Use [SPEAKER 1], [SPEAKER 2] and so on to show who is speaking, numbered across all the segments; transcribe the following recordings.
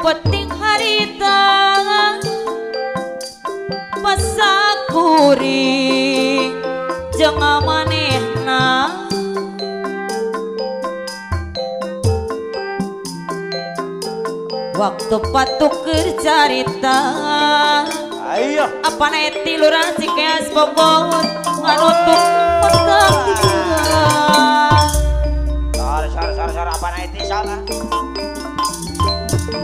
[SPEAKER 1] Penting harita pasakuri jeung manehna waktu patuker carita
[SPEAKER 2] ayo
[SPEAKER 1] apa naik tiluran Cikeas Bogor nganutup petang tiga.
[SPEAKER 2] Sor apa naik salah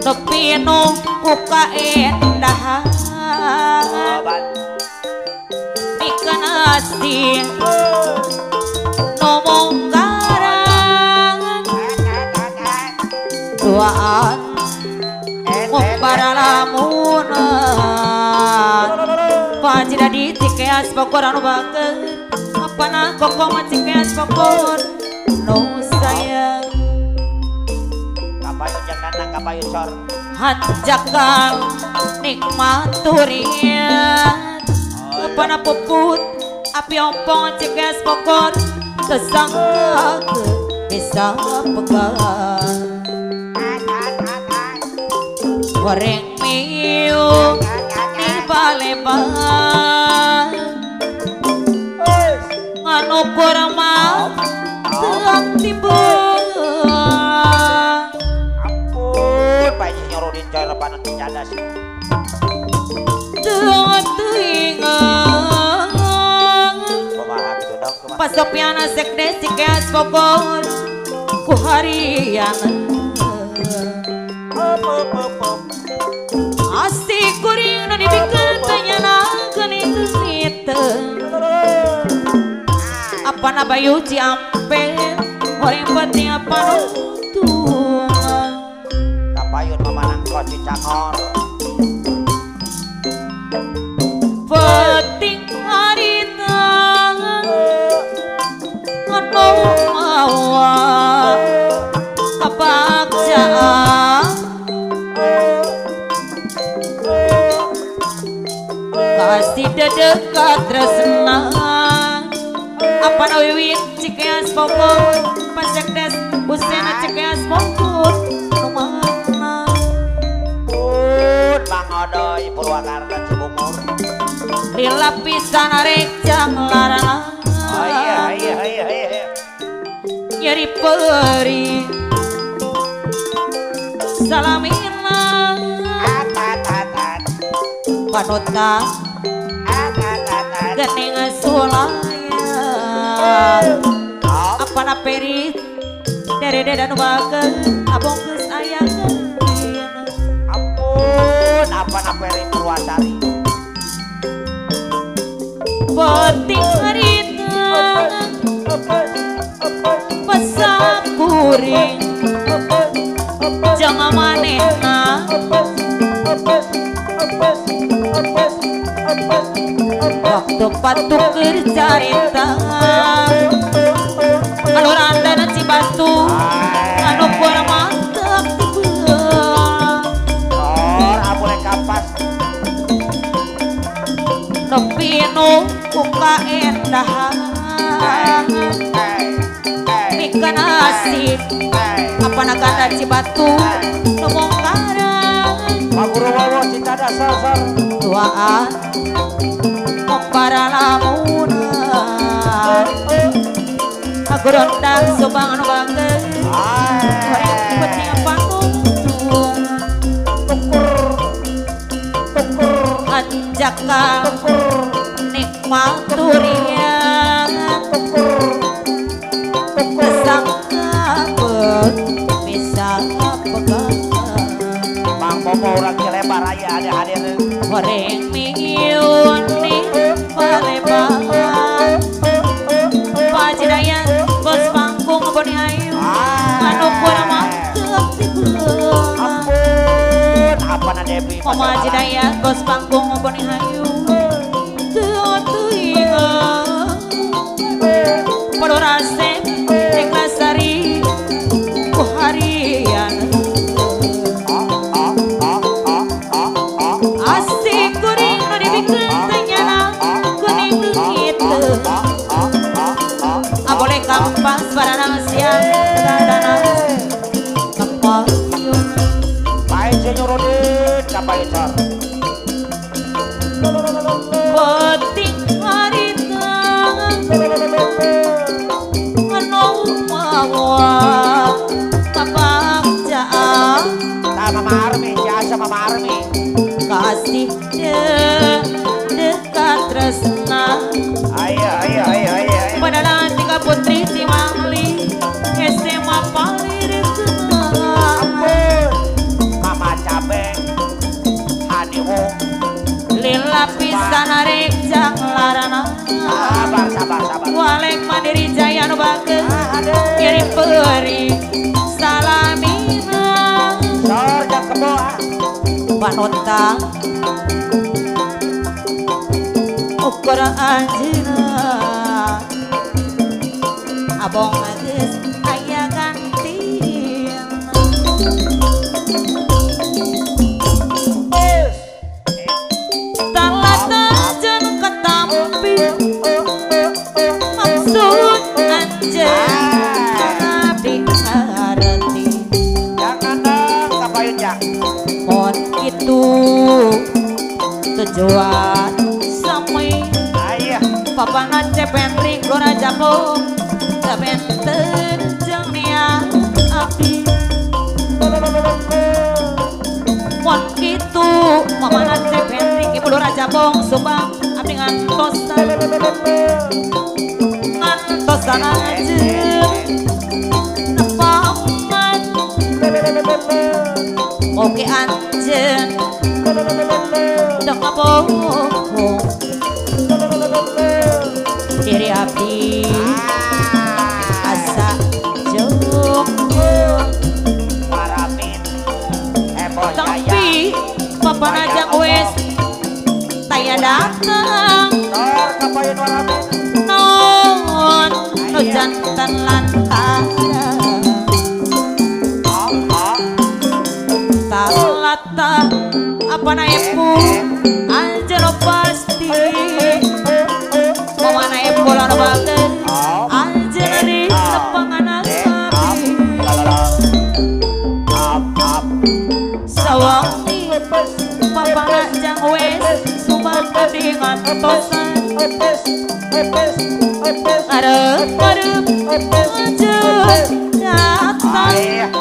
[SPEAKER 1] tepi nungku kaendahan ikan asin ngomong garang duaan para lamunan pajida di Cikeas Bogor anu bager apa na kokoma Cikeas Bogor no sayang
[SPEAKER 2] kapayun jeung nandang kapayun sor
[SPEAKER 1] hanjakal nikmat turian apa na puput api ompong Cikeas Bogor tersangka bisa pegang goreng miu di Palembang nganu kurma teang timbang.
[SPEAKER 2] Ampun Pak Haji nyorodin coy lepanan cadas
[SPEAKER 1] teang teuingan pasopiana sekdes Cikeas Bogor ku harian asik kuring nu dibikeun teh nyanangkeun itu apa na bayu Ciampel goreng penting apa nuntung
[SPEAKER 2] kapayun memanang koci cangor
[SPEAKER 1] penting harita anu mawa kabagjaan kasih dedekat tresna apa na wiwit Cikeas Bogor pasekdes usena Cikeas Bogor nu mana
[SPEAKER 2] pun Mang Odoy Purwakarta Cibungur
[SPEAKER 1] lila pisan arek jang larana.
[SPEAKER 2] Oh iya
[SPEAKER 1] nyeri peri salamina panutan gening sulaya apa na peri dere dan wakel abong geus aya
[SPEAKER 2] ampun apa na peri Purwasari
[SPEAKER 1] penting harita pasakuring jangan manehna waktu patuker carita anu randana Cibatu anu kurma teu
[SPEAKER 2] sor abule kapas
[SPEAKER 1] nepi nu ku kaendahan ikan asin apa nagana Cibatu ngomong karang
[SPEAKER 2] Paguru wawo cinta dasar sor
[SPEAKER 1] tuaan para lamunan aku rondang Subang anu bager goreng penting panungtung tukur tukur hanjakal nikmat Maturian kesangka bisa pegang
[SPEAKER 2] Mang Momo urang Cilebar aya ada hadir
[SPEAKER 1] horeng miuni Palembang Pajidaya bos pangkung boni ayu anu kurang mantep
[SPEAKER 2] ampun apa na Debi
[SPEAKER 1] Mama Jidaya bos pangkung boni ayu Padorase Eklasari kuharian asik kuring nu dibikeun teh nyana kuning leungit abole kampas baranang siang dadana kapayun
[SPEAKER 2] bae nyurudin kapayun
[SPEAKER 1] penting harita mawa kapagjaan
[SPEAKER 2] Mama Armi, jasa Mama Armi
[SPEAKER 1] kasih dekat tresna
[SPEAKER 2] ayo ayo ayo ayo
[SPEAKER 1] padahal tiga putri Cimangli SMA palir
[SPEAKER 2] ampun Mama Cabe Haniwo
[SPEAKER 1] lila pisan arek jang larana
[SPEAKER 2] sabar sabar sabar
[SPEAKER 1] walek mandiri jaya nu bageus kirim peri salamina
[SPEAKER 2] sor jang kebo
[SPEAKER 1] panutan ukur anjeunna abong geus aya gantina talatan ketampi maksud anjeun abdi arti
[SPEAKER 2] jangan dong kapayun jang
[SPEAKER 1] mon itu tujuan sami
[SPEAKER 2] ayah
[SPEAKER 1] papana cepentri Lora Japo benten jeung nia abdi mon kitu mamana cepentri Ibu Lora Jabong Subang abdi ngantosan ngantosan anjeun nepangan oke anjeun teu ngabohong diri abdi asa jauh
[SPEAKER 2] Paramin heboh
[SPEAKER 1] tapi papana jang wes taya datang
[SPEAKER 2] sor kapayun Waramin
[SPEAKER 1] non nu jantan lantara talata apana epu anjeun pasti mamana epu lana bageus anjeun di lepangan abdi sawangi papana jang wes subang abdi ngantosan arep-arep anjeun datang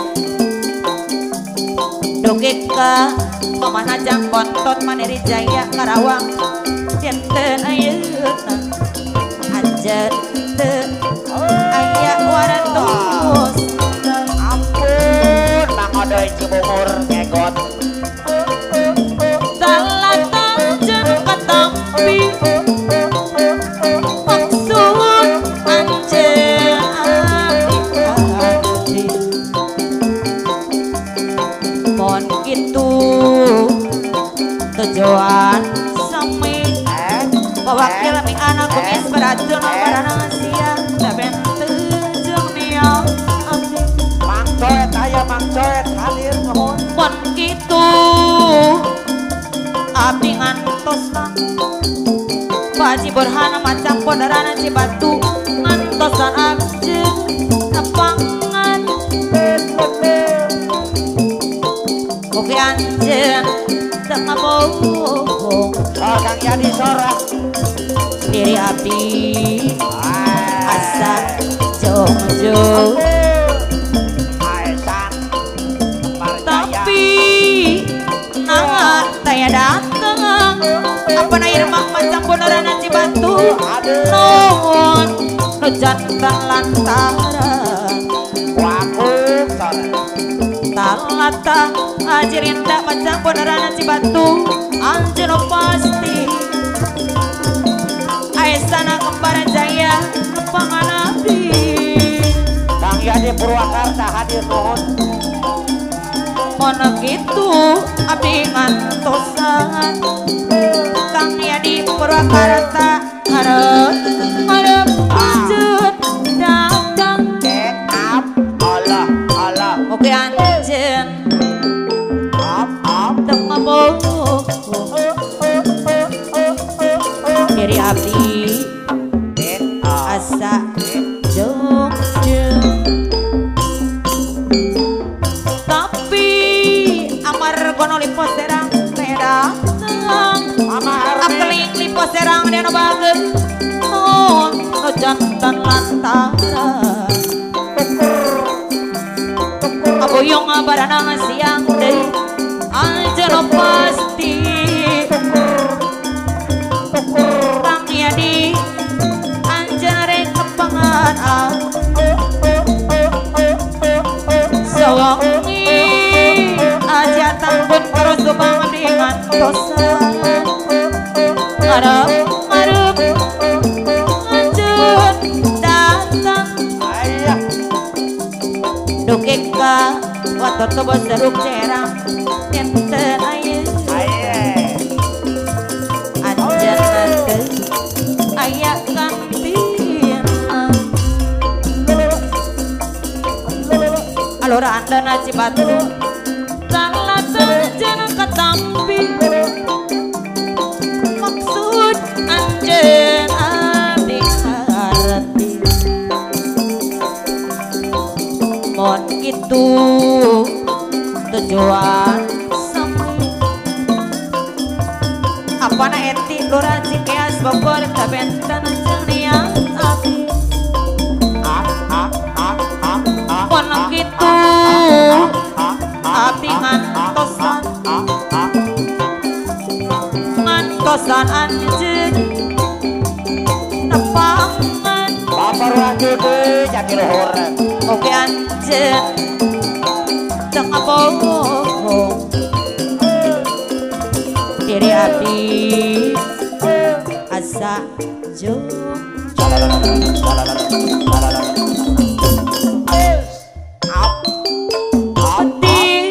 [SPEAKER 1] dogek ka mamana jang bontot Mandiri Jaya Karawang dinten ayeuna anjeun teu aya warantos
[SPEAKER 2] ampun Mang Odoy Cibungur ngegot
[SPEAKER 1] talatan jeung katampi maksud anjeun abdi mon kitu tujuan sami wakil mi anak kumis beracun barana sia benten jeung nia abdi
[SPEAKER 2] Mang Coet aya Mang Coet hadir nuhun
[SPEAKER 1] mon kitu abdi ngantosan Pak Haji Burhana macam ponderana Cibatu ngantosan anjeun nepangan oke anjeun teu ngabohong
[SPEAKER 2] oh Kang Yani sora
[SPEAKER 1] diri abdi asa jong-jong tapi nah taya dateng apa Apa na irma macam bonorana Cibatu nuhun nu jantan lantaran
[SPEAKER 2] wakuk sore
[SPEAKER 1] talata ajirinda macam bonorana Cibatu anjeun pasti aesana kembara jaya lepangan abdi
[SPEAKER 2] Kang Yadi Purwakarta hadir nuhun
[SPEAKER 1] mono kitu abdi ngantosan Kang Yadi Purwakarta arep arep anjeun datang
[SPEAKER 2] up Allah Allah
[SPEAKER 1] oke anjeun
[SPEAKER 2] up up
[SPEAKER 1] teu ngabohong diri abdi asa jong tapi amarga nu lipo serang teh datang akeling lipo serang deno bageun nuhun nu jantan lantaran aboyong baranang siang deui anjeun pasti Kang Yadi anjeun rek kepangan sawangi aja tambun terus subang abdi ngantosan ngarep ngarep anjeun datang
[SPEAKER 2] ayah
[SPEAKER 1] dugi ka waton tobo seruk cerang enten aya anjeun teu aya kantina alora andana Cibatu talata anjeun katampi maksud anjeun abdi ngarti mon kitu tujuan sami apana eti lurah Cikeas Bogor kabenten jeung niang abdi mon kitu abdi ngantosan ngantosan anjeun nepangan
[SPEAKER 2] Bapak Lurah Judi Jatiluhur
[SPEAKER 1] oke anjeun teu ngabohong diri abdi asa jong penting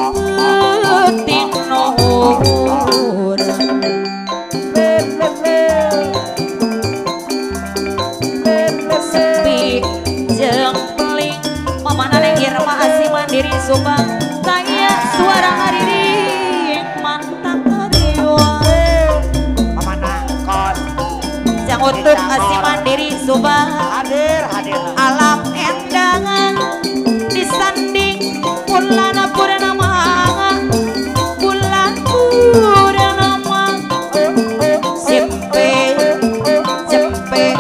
[SPEAKER 1] penting nuhur sepi jeung peling mamana lengir mah asih mandiri Subang tanya suara hariring mantap kariwa
[SPEAKER 2] Mamana kos
[SPEAKER 1] jang utut asih mandiri Subang
[SPEAKER 2] hadir hadir
[SPEAKER 1] alam endangan disanding bulan purnama bulan purnama simpe jempe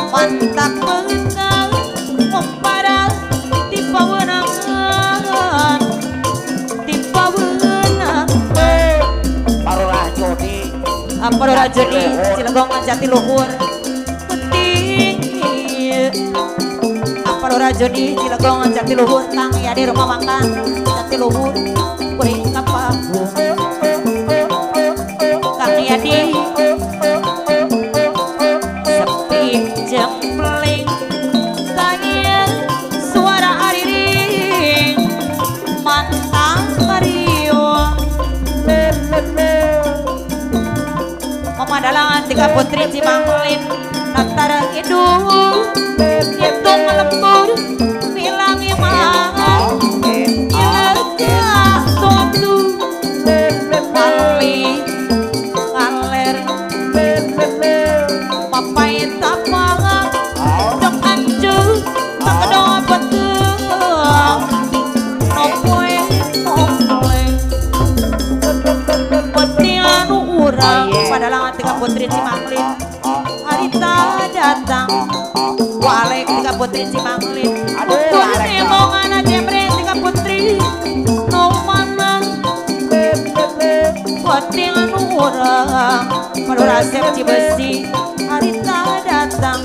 [SPEAKER 1] mantap bengal memparang di pawenangan di pawenangan
[SPEAKER 2] Lurah Judi
[SPEAKER 1] apa Lurah Judi Cilegong Jatiluhur penting apa Lurah Judi Cilegong Jatiluhur Kang Yadi rumah makan Jatiluhur kuring kapahu Kang Yadi sepi jeung peling tanya suara ariring mantang kariwa memadalangan tiga putri Cimanglin antara hidung ngitung lembur bilang iman ilega totu kali kaler papai tapang jong anju tak betul nopoe nopoe penting anu urang padalangan tiga putri Cimanglin harita datang walek tiga putri Cimanglin
[SPEAKER 2] Aduh,
[SPEAKER 1] ukur nemongan jemre tiga putri no Poting urang Madura Asep Cibesi harita datang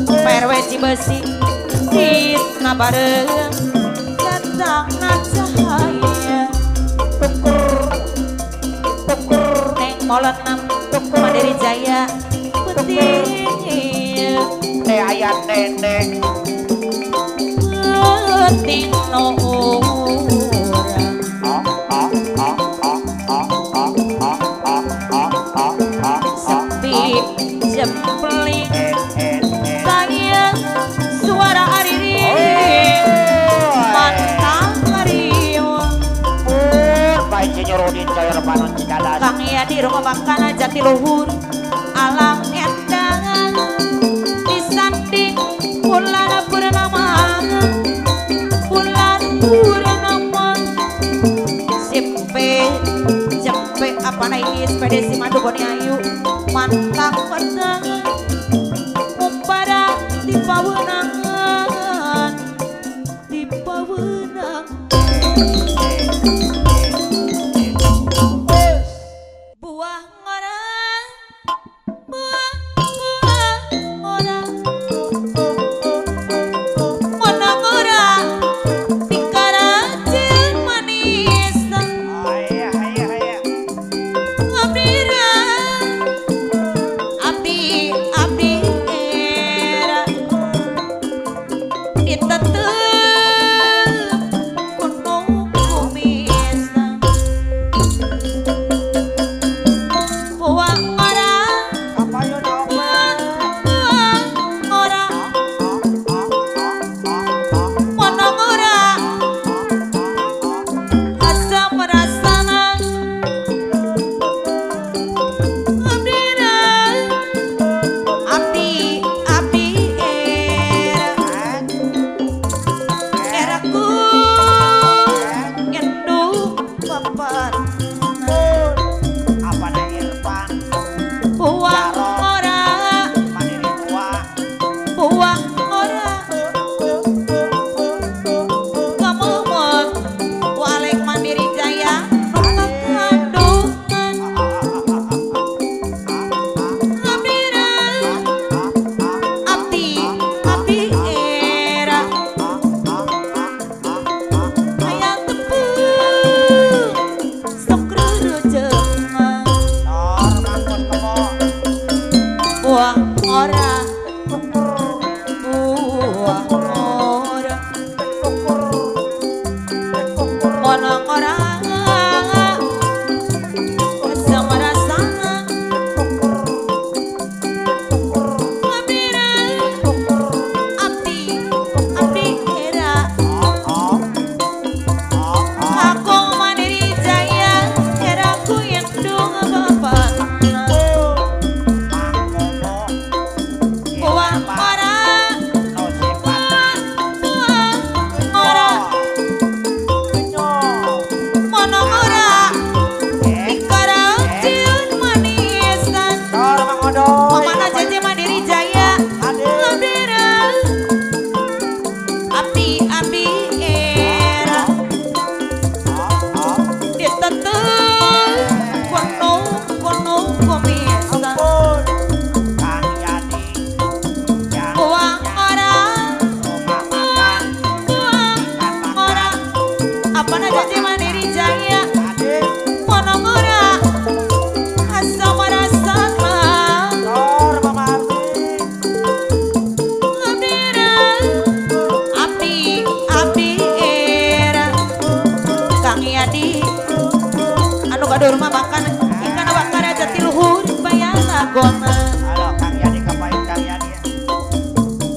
[SPEAKER 1] PRW Cibesi Tisna bareng datang na cahaya Neng molot nam Mandiri Jaya penting
[SPEAKER 2] Teh ayat nenek
[SPEAKER 1] penting no urang sepi jempling saya suara ariring mantap ariung Kang ya di rumah makan Jatiluhur alam endangan disanding bulan purnama bulan purnama simpe jempe apa naik sepeda si madu boni ayu mantap petang umpara di pawenangan di pawenang buah ngora buah buah ngora mana ngora pikaracen manisan abdira abdi abdi era ditetep kuno kumisan buah ngora buah buah ngora mana ngora asa merasana abdira abdi abdi era eraku nyenduh papan buah ora buah ora kemomot walek Mandiri Jaya nu kandungan abdira abdi abdi era hayang tepung sok reureungan buah ora buah ora mono ora asa marasana abdira abdi abdi era aku Mandiri Jaya eraku yang dung bapak buah ora buah buah ora mono ora pikaracen manisan Mamana Jeje Mandiri Jaya abdira abdi abdi era ditetep kono kono komisan buah ora buah buah ora apana Jeje Mandiri Jaya mono ora asa marasana abdira abdi abdi era Kang Yadi anu gaduh rumah makan ikan bakar Jatiluhur bayalagona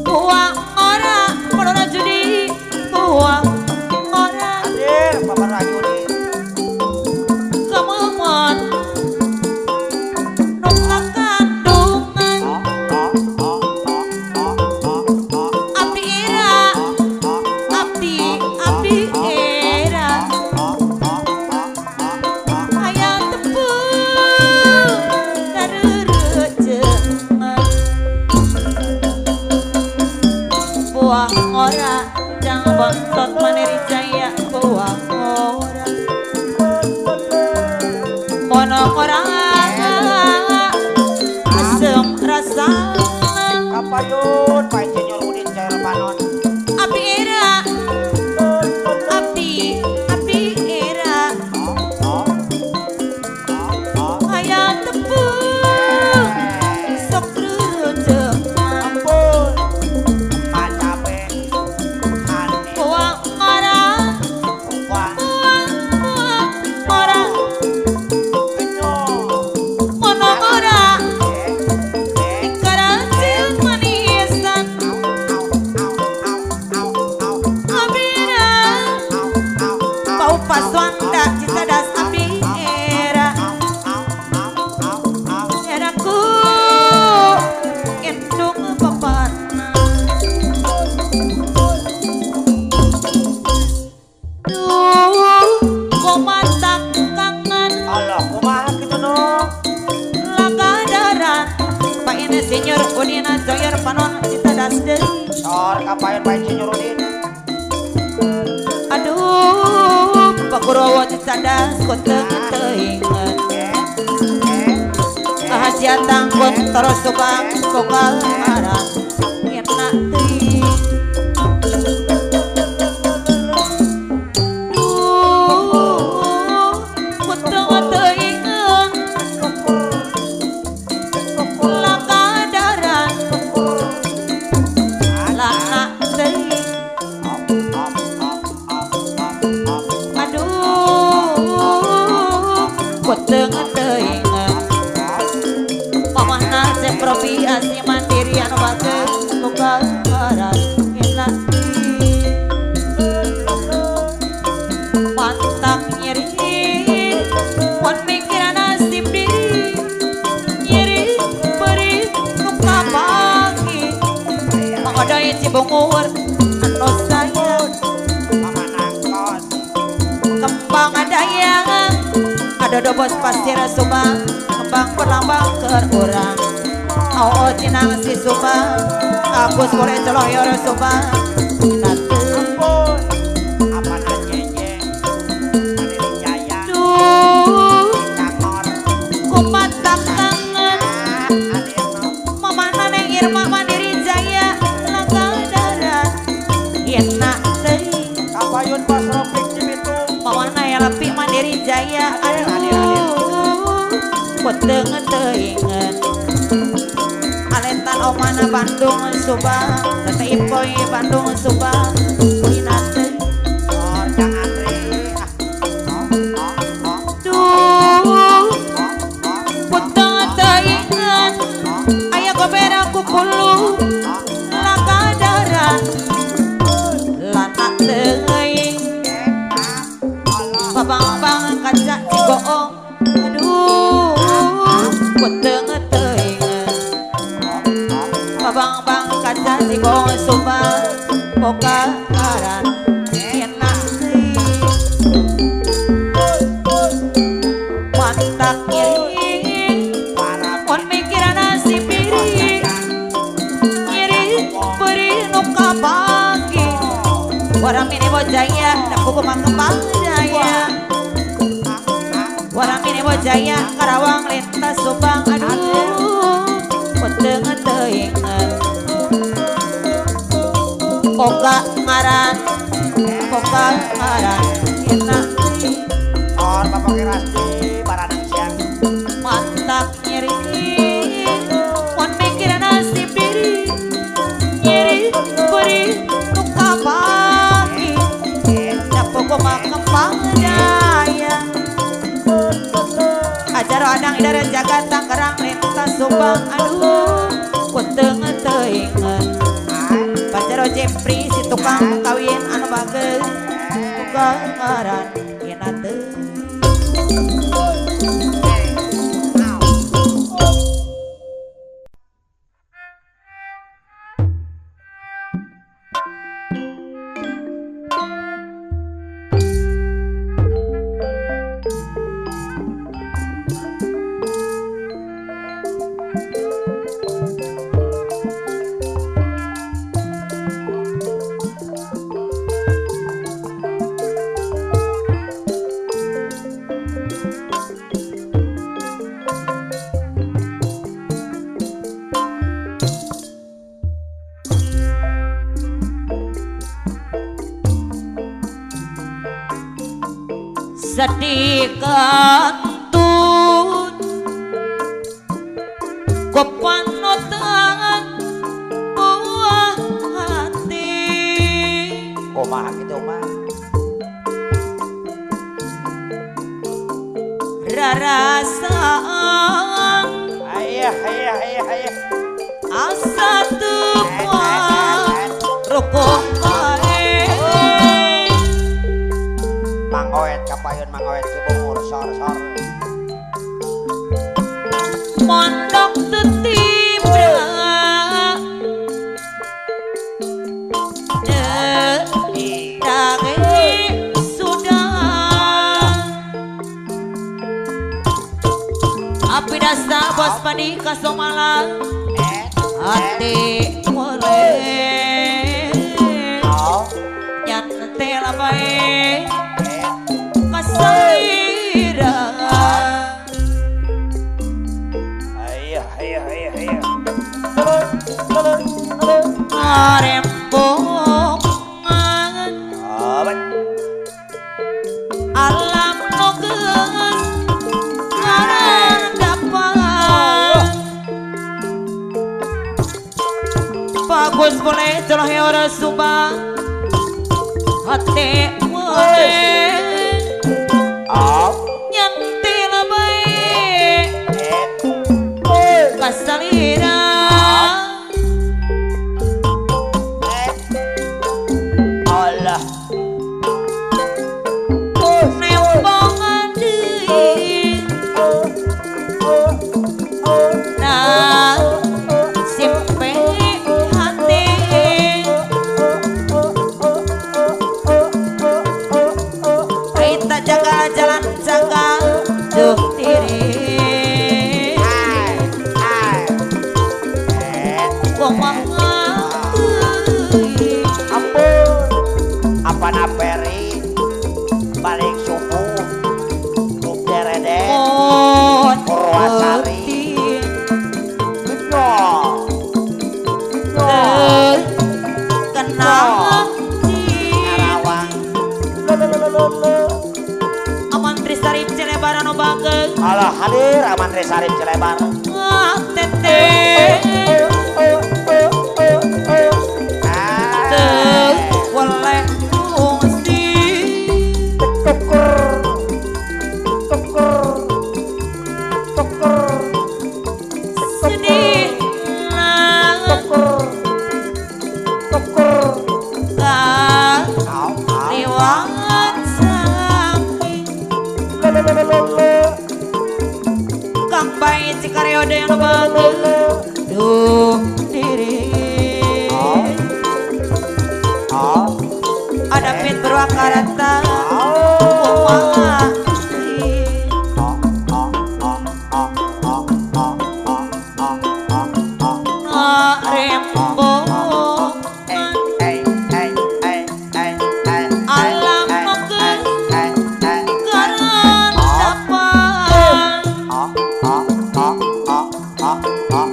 [SPEAKER 1] buah ora Madura judi buah ora kemomot nu kakandungan abdi era abdi abdi era hayang tepung kareureujeuh Ngora asem rasana
[SPEAKER 2] kapayun Pak Insinyur Udin cair panon
[SPEAKER 1] abdi era abdi abdi era hayang tepung sok reureum
[SPEAKER 2] ampun macape ane
[SPEAKER 1] buang ngora
[SPEAKER 2] buang
[SPEAKER 1] buang ngora mono ngora karancil manisan abdi era bau paswanda Cicadas abdi era eraku indung bapana duh komatak kangen
[SPEAKER 2] Allah kumaha kitu nu
[SPEAKER 1] lakadaran Pak Insinyur Udin Joyer panon Cicadas deui
[SPEAKER 2] sor kapayun Pak Insinyur Udin
[SPEAKER 1] aduh Pakurowo Cicadas koteng teuingan Kahasiatan Kontoro Subang kokal maran enak teuing duh koteng teuingan lakadaran lana teuing aduh koteng teuingan mamahna Cep Robi Asi Mandiri anu bageur kokal maran enak pantak nyeri mun mikiran nasib diri nyeri perih nu kapagi mangodoy Cibungur anu sayang kembang adaya adodo bos pasir Subang kembang berlambang keur urang oo cinang si Subang Agus boleh celoyor Subang nate
[SPEAKER 2] ampun apana jeje Mandiri Jaya
[SPEAKER 1] duh
[SPEAKER 2] Cangor
[SPEAKER 1] kumatak kangen
[SPEAKER 2] Adirno
[SPEAKER 1] mamana Neng Irma Mandiri Jaya langkadaran enak teuing
[SPEAKER 2] kapayun Bos Rofik Cibitung
[SPEAKER 1] mamana Elpi Mandiri Jaya aduh koteng teuingan aletan omana Bandung Subang Teteh Ipoi Bandung Subang dina teuing
[SPEAKER 2] sor Jang Andri
[SPEAKER 1] duh koteng teuingan aya gobera kukulu lakadaran lana teuing babang-bang kaca cigoong aduh koteng teuingan babang-bang kaca cigoong Subang pokaran enak teuing mantak nyeri mun mikiran nasib diri nyeri perih nu kapagi Waramini Bojaya da kumaha kembang jaya Waramini Bojaya Karawang lintas Subang aduh koteng teuingan Oka ngaran oka ngaran enak
[SPEAKER 2] sor Bapak Kirasti baranang siang
[SPEAKER 1] mantak nyeri mun mikiran nasib diri nyeri perih nu kapagi da kumaha kembang jaya Ajar adang idara jagat Tangerang lintas Subang aduh koteng teuingan Pajero Jepri si tukang kawin anu bageur tukang ngaran enak teuing Sedih kantun Kopanotan buah hati.
[SPEAKER 2] Kumaha kitu mah
[SPEAKER 1] Rarasaan
[SPEAKER 2] ayah ayah ayah ayah
[SPEAKER 1] asa teu kuat rukun bae.
[SPEAKER 2] Mangoet kapayun mangoet cibungur sor sor
[SPEAKER 1] Mondok teu tibra Dange sudah Api dasa bos padi kasomalang Hati boleh Nyante labai Kasalira.
[SPEAKER 2] Ayah ayah ayah ayah
[SPEAKER 1] Arembongan Alam nu geus ngarandapan. Bagus boleh celohe ora Subang Hate boleh Nyanti labai Kasalira.
[SPEAKER 2] Allah
[SPEAKER 1] Nembongan deui Nah simpe hati Kita jaga jalan jaga duh diri Wong
[SPEAKER 2] Ampun apana peri balik subuh grup derede Purwasari
[SPEAKER 1] Kenal
[SPEAKER 2] Karawang
[SPEAKER 1] Aman Trisarip Cilebar anu bageng.
[SPEAKER 2] Alah hadir Aman Trisarip Cilebar.
[SPEAKER 1] Teteh Teu weleh fungsi
[SPEAKER 2] Tukur tukur tukur
[SPEAKER 1] Sedih
[SPEAKER 2] tukur tukur
[SPEAKER 1] Liwat samping Kang Bai Cikareo yang bageng Duh diri Ada pit Purwakarta Kumaha Ngarembongan Alam nu geus ngarandapan.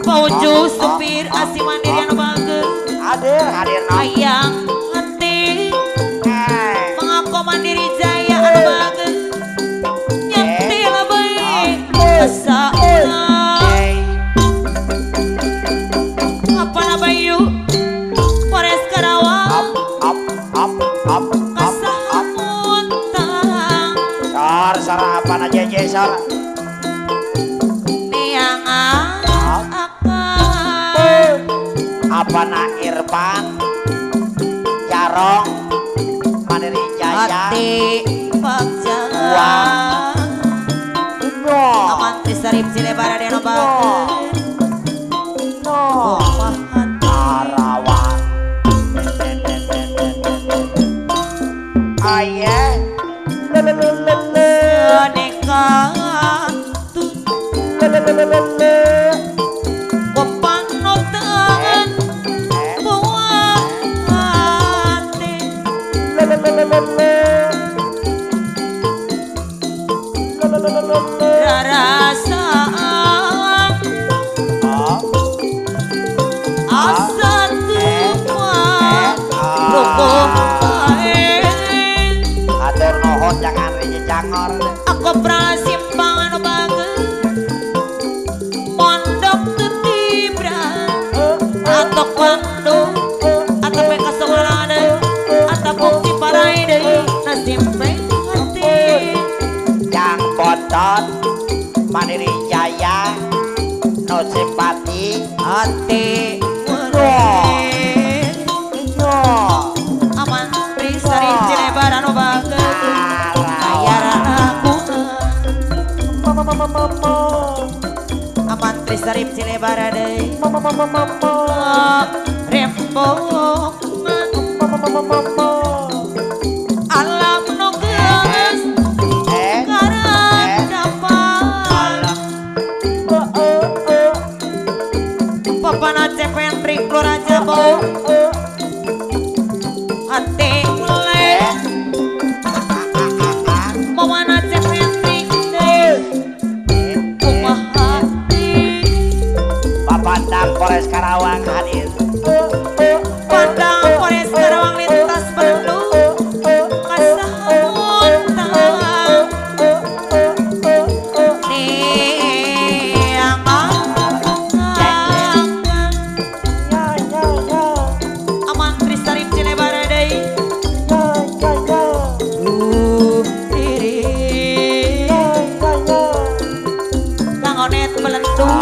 [SPEAKER 1] Pauju supir asi mandiri anu bageng.
[SPEAKER 2] Hadir hadir
[SPEAKER 1] Hayang hati Mengako mandiri jaya anu bageng. Nyanti lebih kesauna Apana bayu Polres Karawang Kasamuntang
[SPEAKER 2] Sor sor apana jeje sor
[SPEAKER 1] Niangan akan
[SPEAKER 2] apana Irfan Jarong Mandiri Jaya
[SPEAKER 1] Hati Bagja Aman Trisarip Cilebar anu bageng.
[SPEAKER 2] Karawang Ayah
[SPEAKER 1] Nekatun Kopanotan buah hati Rarasaan asa teu kuat rukun bae.
[SPEAKER 2] Atur nuhun jangan riji cangor. Mandiri Jaya no simpati
[SPEAKER 1] ate mure aman Trisari Cilebar anu bager bayar aku aman Trisari Cilebar deui rembong alam nu geus karandapan papana cepentrik lurah jabo hate mulai mamana cepentrik deui kumaha hati
[SPEAKER 2] Papandang Polres Karawang hadir
[SPEAKER 1] Pandang Polres Karawang lintas Bandung kasahuntang aman Trisarip Cilebar deui diri Kang Onet melendung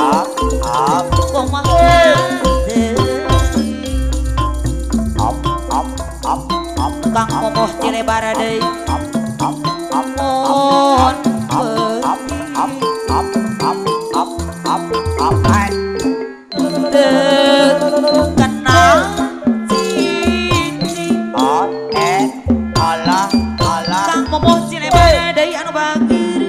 [SPEAKER 1] kumaha Kang Momoh Cilebar deui mun teu kenal cici Kang Momoh Cilebar deui anu bageur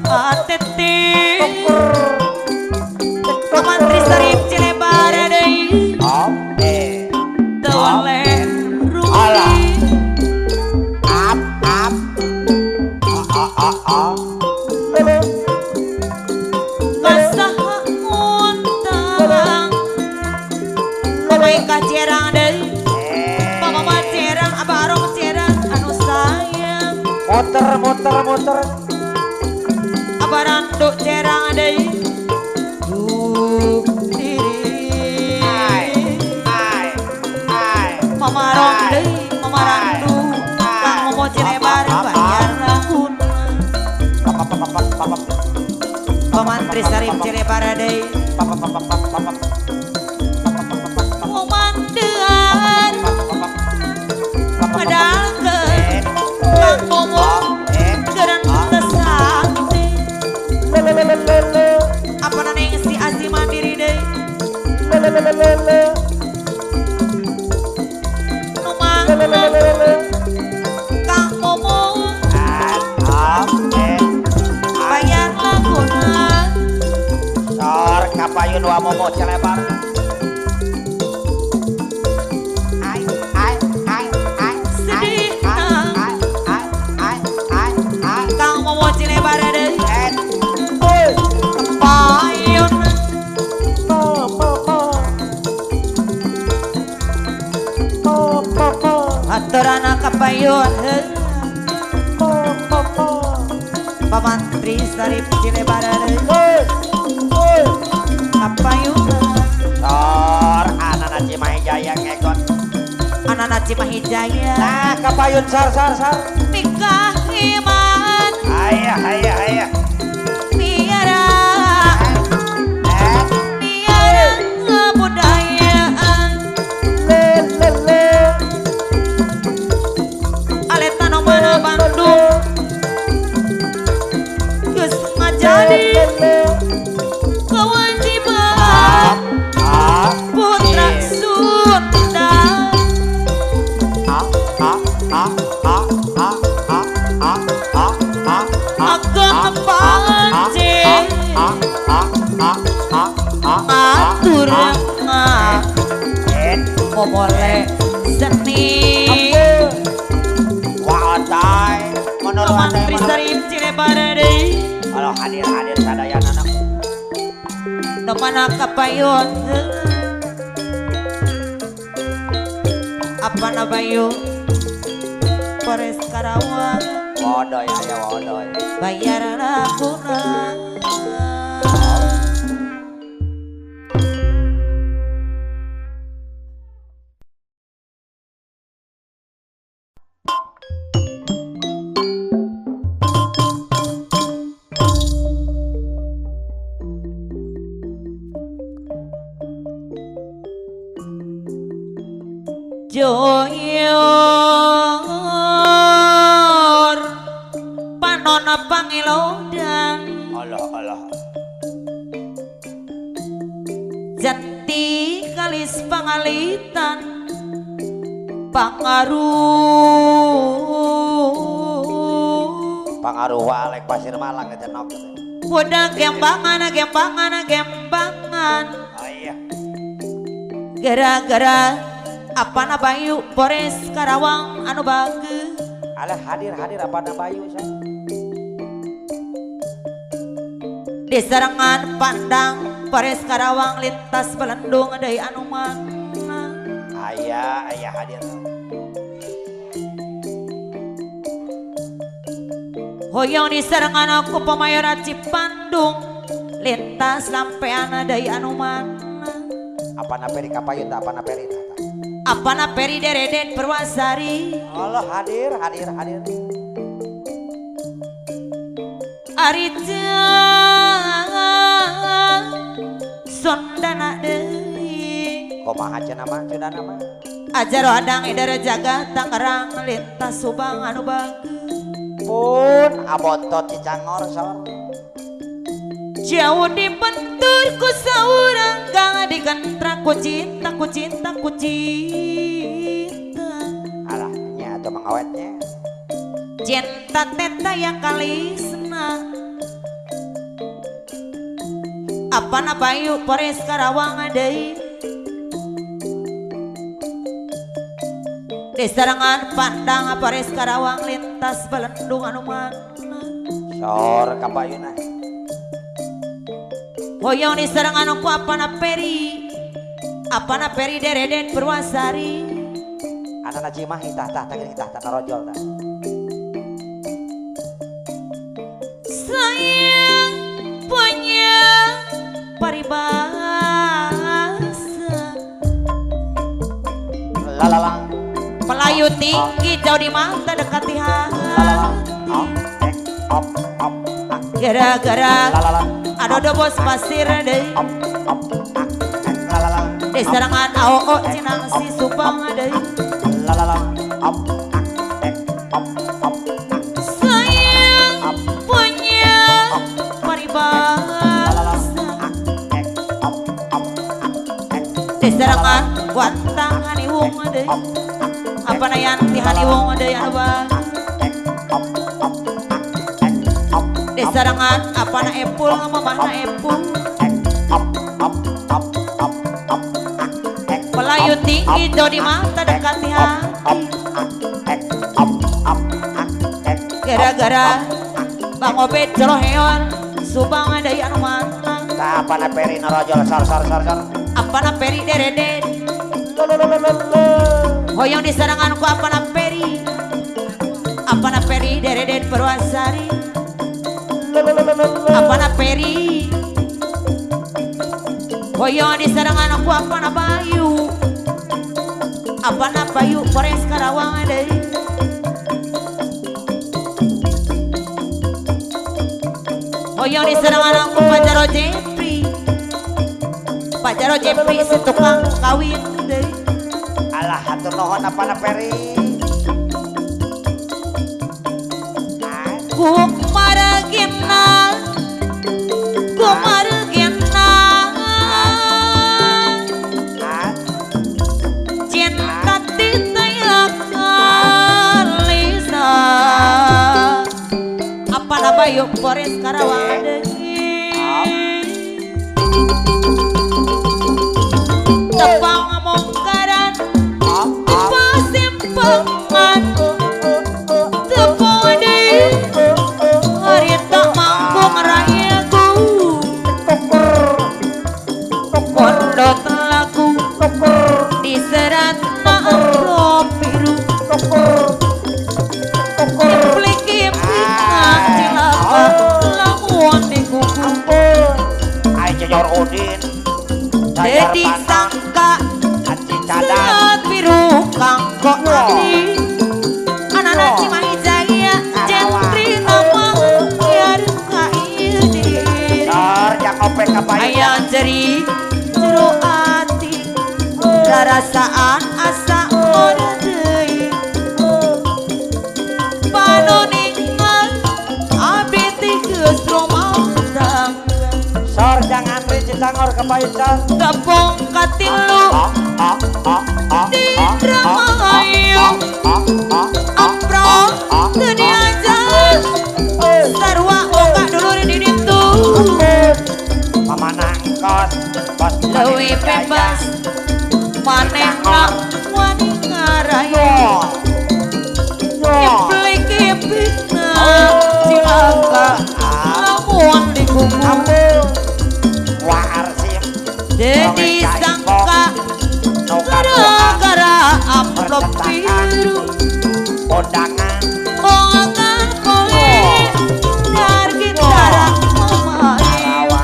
[SPEAKER 1] atete Aman Trisarip Cilebar deui teu oleh rugi kasaha untang pamaika cerang deui pamama cerang abarong cerang anu sayang
[SPEAKER 2] Motor motor motor
[SPEAKER 1] abarandu cerang deui duh diri mamarong deui mamarandu Kang Momo Cilebar bayar laguna Paman Trisarip Cilebar deui komandean medalkeun Kang Momo geureun teu sakti apana neng si Asi Mandiri deui nu mana Kang Momo bayar laguna
[SPEAKER 2] Sor kapayun wa Momo Cilebar
[SPEAKER 1] sedih Kang Momo Cilebar deui kapayun aturana kapayun Paman Trisarip Cilebar deui kapayun
[SPEAKER 2] Sor anana Cimahi Jaya ngegon
[SPEAKER 1] anana Cimahi Jaya
[SPEAKER 2] nah kapayun sor sor sor
[SPEAKER 1] nikah iman
[SPEAKER 2] ayah ayah ayah
[SPEAKER 1] miara miara kebudayaan aleta nu mana Bandung geus ngajadi kewajiban putra Sunda ageng pancing atur momole seni
[SPEAKER 2] Watai menurut
[SPEAKER 1] Paman Trisarip Cilebar deui
[SPEAKER 2] kalau hadir hadir sadayana
[SPEAKER 1] nu mana kapayun apana bayu Polres Karawang
[SPEAKER 2] wadoy aya wadoy
[SPEAKER 1] bayar laguna Pamilodan.
[SPEAKER 2] Allah Allah.
[SPEAKER 1] Jati kalis pangalitan pangaruh
[SPEAKER 2] pangaruh walek pasir malang eta nok.
[SPEAKER 1] Budak gembangan gembangan gembangan.
[SPEAKER 2] Oh iya.
[SPEAKER 1] Gara-gara apana Bayu Pores Karawang anu bageus.
[SPEAKER 2] Alah hadir hadir apana Bayu saya.
[SPEAKER 1] Di serangan pandang Pores Karawang lintas Belendung deui anu mana.
[SPEAKER 2] Aya aya hadir.
[SPEAKER 1] Hoyong di serangan aku pemayora Cipandung lintas lampeana deui anu mana.
[SPEAKER 2] Apana peri kapayun tak apana peri tak.
[SPEAKER 1] Apana peri dereden Perwasari.
[SPEAKER 2] Allah hadir hadir hadir.
[SPEAKER 1] Ari sondana deui.
[SPEAKER 2] Kumaha cenah mah cenah mah.
[SPEAKER 1] Ajar adang idara jaga Tangerang lintas Subang anu bageus.
[SPEAKER 2] Pun abotot Cicangor sor.
[SPEAKER 1] Jauh dibentur ku saurang gang dikentrak ku cinta ku cinta ku cinta.
[SPEAKER 2] Alah nya atuh mangawetnya.
[SPEAKER 1] Cinta teta yang kalisna. Apana Bayu Pores Karawang deui. Di serangan pandang Pores Karawang lintas Belendung anu mana.
[SPEAKER 2] Sor ka Bayuna.
[SPEAKER 1] Hoyong di serangan ku apana peri. Apana peri dereden Purwasari.
[SPEAKER 2] Anana Cimahi tah tah tah tah tah narojol tah.
[SPEAKER 1] Sayang punya paribasa.
[SPEAKER 2] Lalalang.
[SPEAKER 1] Melayu tinggi jauh di mata dekati hati. Gara-gara adodo bos pasir deui. Di serangan AOO Cinangsi Subang deui. Sayang punya paribasa. Di serangan guantang haniwung deui. Apana yanti haniwung deui anu bageus. Di serangan apana epul mamahna epul. Melayu tinggi jauh di mata dekati hati. Gara-gara Bang Obed Joloheon Subang deui anu mana.
[SPEAKER 2] Apana peri narojol sor sor sor sor.
[SPEAKER 1] Apana peri dereden. Hoyong di serangan ku apana peri. Apana peri dereden Purwasari. Apana peri. Hoyong di serangan ku apana Bayu. Apana Bayu Pores Karawang deui. Hoyong di serangan ku Pajaro Jepri. Pajaro Jepri si tukang kawin deui.
[SPEAKER 2] Alah hatur nuhun apana peri.
[SPEAKER 1] Kumaragina kumaragina cinta titaya kalisa. Apana Bayu Pores Karawang deui. Tepang mongkaran pasimpangan tepung deui harita mangkung rayaku pondok laku diserat amplop biru kiplik-kiplik cilaka lamun di kuku.
[SPEAKER 2] Ai Cenyor Udin
[SPEAKER 1] jadi sangka serat biru kangko ati anak-anak Cimahi Jaya jentri nama biar ka ieu diri. Aya jeri jero ati rarasaan asa ora deui. Panoningan abdi ti
[SPEAKER 2] Cangor jangan antri Cicangor kepayun cor.
[SPEAKER 1] Tepung katilu Indramayu amplop teu diajar sarua boga dulur di ditu.
[SPEAKER 2] Mama nangkos bos
[SPEAKER 1] leuwih bebas manehna wani ngarayu kiplik-kiplikna cilaka lamun digugu. Jadi sangka gara-gara amplop biru
[SPEAKER 2] kondangan
[SPEAKER 1] kongan koe dar gitara mamayu.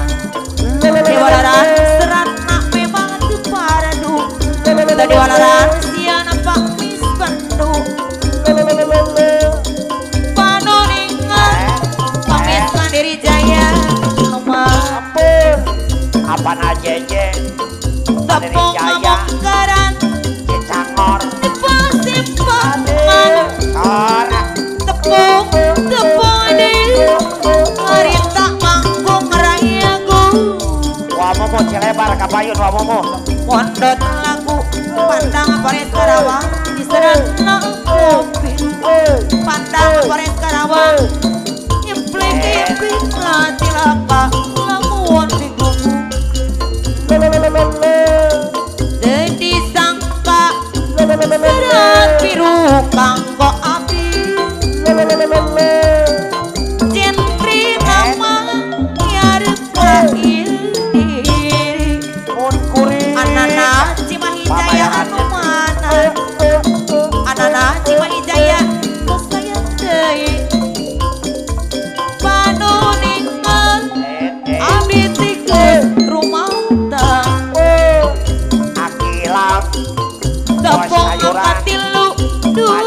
[SPEAKER 1] Diwalaran seratna memang teu paradu teu diwalaran siana Pak Mis Bandu panoningan Pamis Mandiri Jaya nomah
[SPEAKER 2] apaan aja
[SPEAKER 1] tepung ngamongkaran
[SPEAKER 2] Cicangor
[SPEAKER 1] tepung tepung tepung deui harita manggung rayaku.
[SPEAKER 2] Wah momo cilebar kapayun wah momo
[SPEAKER 1] pondot lagu pandang Polres Karawang diserang kopi pandang Polres Karawang nyemplik-nyemplik lah cilaka lamun digugu. Jadi sangka serat biru kanggo abdi jentri nama nyarep diri anana Cimahi Jaya anu mana anana Cimahi Jaya geus sayang deui panuningan abdi tikus rumah tepung katilu dua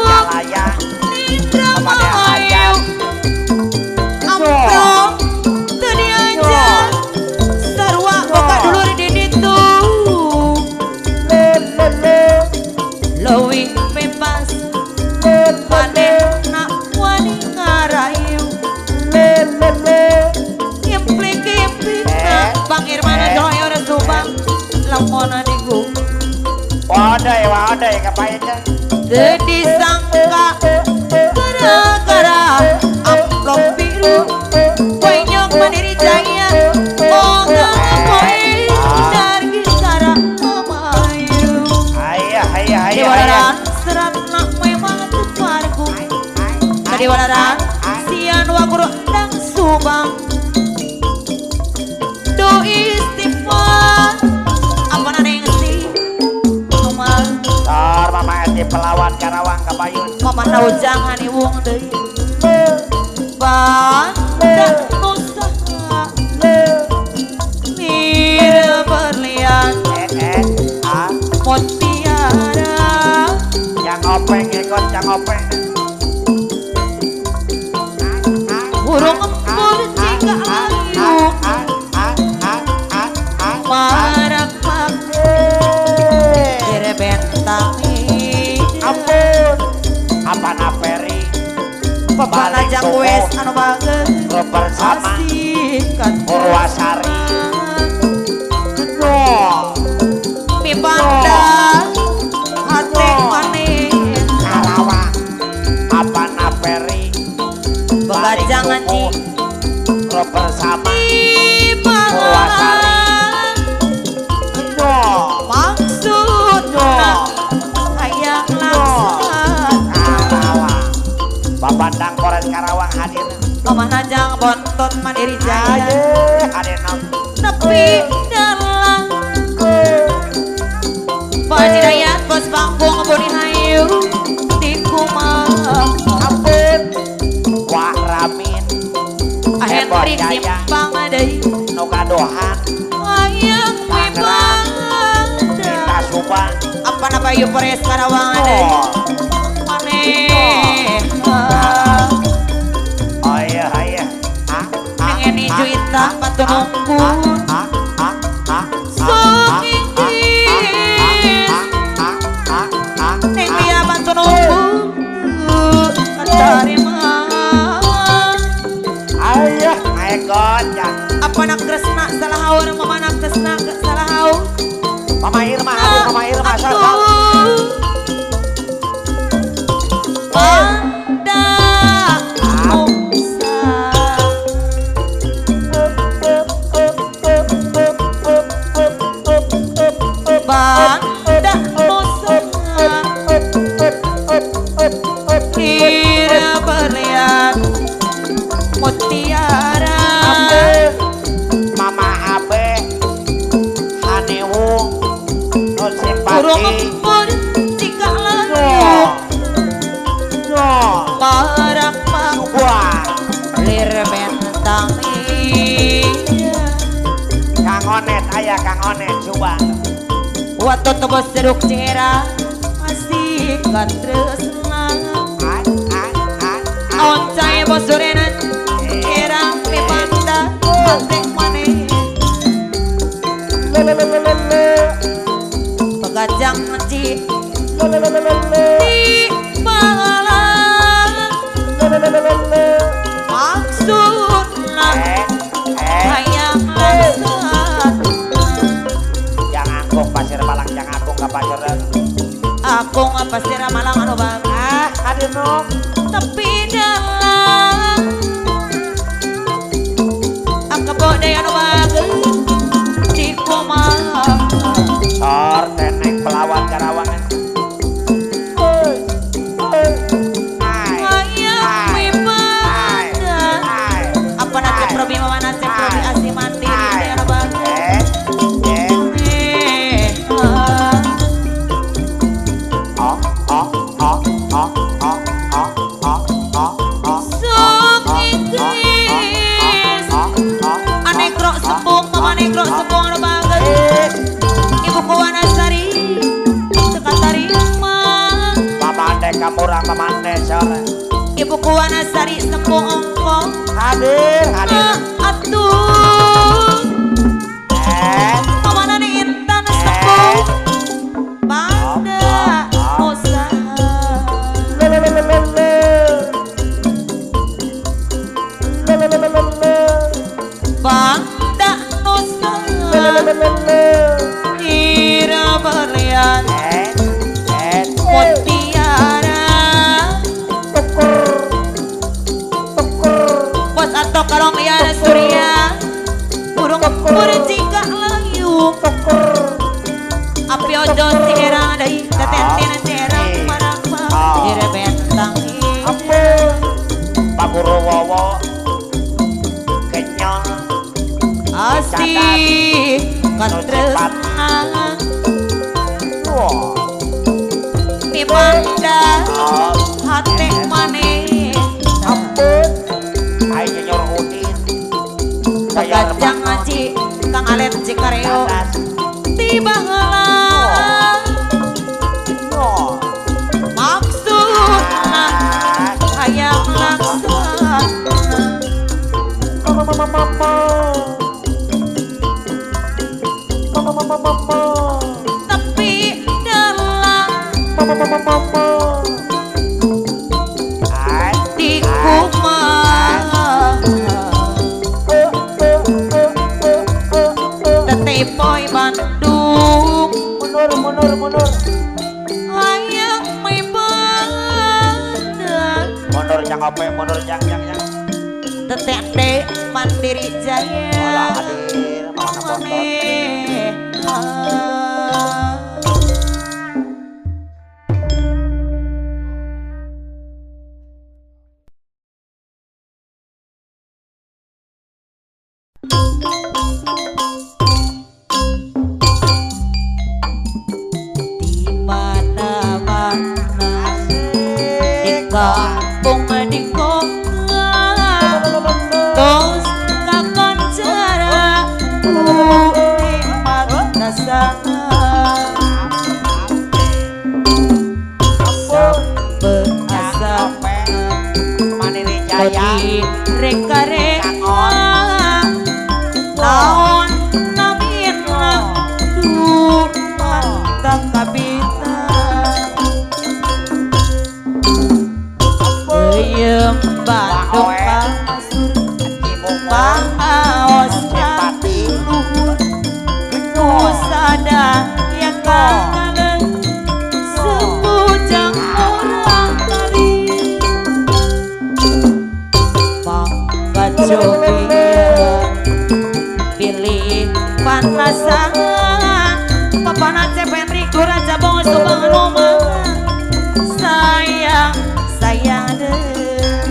[SPEAKER 1] Indramayu amplop teu diajar sarua boga dulur di ditu leuwih bebas manehna wani ngarayu implik-implikna Bang Irmana Joyo Subang lamun digugu.
[SPEAKER 2] Wadah, wadah, kapain dah.
[SPEAKER 1] Jadi sangka gara-gara amplop biru Penyok Mandiri Jaya moga poe dar gitara mamayu.
[SPEAKER 2] Ayah, ayah, ayah.
[SPEAKER 1] Diwalaran seratna memang teu parku. Diwalaran sian waguru endang Subang. Do istighfar apana nengsi
[SPEAKER 2] Tor mama eti pelawan Karawang kapayun.
[SPEAKER 1] Mama nau jangan iwung deui. Banda nusaha mir berlian mutiara.
[SPEAKER 2] Yang openg ikut yang openg.
[SPEAKER 1] Burung empur jika ayu marak bentang
[SPEAKER 2] ampun apa naperi
[SPEAKER 1] pebalajang wes anu banget
[SPEAKER 2] bersama Purwasari
[SPEAKER 1] mipanda hate manis
[SPEAKER 2] Karawang apa naperi
[SPEAKER 1] bebajang anji
[SPEAKER 2] bersama Purwasari
[SPEAKER 1] hayang langsung
[SPEAKER 2] Karawang Babandang Polres Karawang hadir.
[SPEAKER 1] Omah najang bontot Mandiri Jaya
[SPEAKER 2] hadir
[SPEAKER 1] tepi dalang Pak Hidayat bos panggung Boni Hayu di kumaha
[SPEAKER 2] ampun Wah Ramin
[SPEAKER 1] Hendrik simpang deui
[SPEAKER 2] nu kadohan
[SPEAKER 1] hayang
[SPEAKER 2] kita Subang
[SPEAKER 1] apa napa ieu Polres Karawang deui maneh.
[SPEAKER 2] Oh iya iya
[SPEAKER 1] pengen juita patunungku sok inggris neng dia patunungku katarima.
[SPEAKER 2] Ayah naik Jenggot ya.
[SPEAKER 1] Apa nak Kresna salah haur, mama nak Kresna salah haur.
[SPEAKER 2] Mama Irma hadir, Mama Irma salah.
[SPEAKER 1] Banda Musa. Banda Musa. Kira berlian mutiara.
[SPEAKER 2] Mama Abe Hanewung
[SPEAKER 1] Burung empur jika layu Parak lir bentang iya.
[SPEAKER 2] Kang Onet ayah Kang Onet coba.
[SPEAKER 1] Waktu tebus jeruk cerah masih katresna. Oncai bosurenan cerah mipanda hati maneh. Pegajang ci di balang maksudna hayang langsat.
[SPEAKER 2] Yang angkung pasir malang, yang angkung ke pasir
[SPEAKER 1] akung pasir malang anu bang
[SPEAKER 2] ah hadir nok
[SPEAKER 1] tapi dalam akebo deui anu bageus di kumaha
[SPEAKER 2] sor teneng pelawan Karawangan.
[SPEAKER 1] Apa nak ceprobi mama nak ceprobi asih mandiri anu bageus. Sok Inggris anekrok sembung mama nekrok sembung anu bageus. Ibu Kuwanasari teka tarima
[SPEAKER 2] Pamande kamurang pamande sore.
[SPEAKER 1] Ibu Kuwanasari sembung ongkong
[SPEAKER 2] hadir hadir
[SPEAKER 1] atuh Mama Nani Intan sembung Banda Musa. Banda Nusa Ira berlian mutiara. Bos atau kalong liar surya burung jika layu api ojo serang dari tetenten serang marang ira bentang
[SPEAKER 2] Pak Guru Wowo kenyol
[SPEAKER 1] asih katresna mipanda hate maneh
[SPEAKER 2] ampun ayo nyor udin
[SPEAKER 1] Kacang ngaji Kang Alet Cikareo tiba heula maksudna hayang laksana tapi dalam di kumah Teteh Boy Bandung
[SPEAKER 2] mundur mundur mundur
[SPEAKER 1] hayang mibanda
[SPEAKER 2] mundur jang ope mundur jang jang jang
[SPEAKER 1] Teteh Mandiri Jaya
[SPEAKER 2] olah hadir mana bontot
[SPEAKER 1] Di mana-mana di kampung di kota tos kakoncara ku nikmat rasana sampe asa
[SPEAKER 2] Mandiri Jaya
[SPEAKER 1] reka-reka naon panasan papana Cependri Kelurahan Cabang Subang Roma sayang sayang deh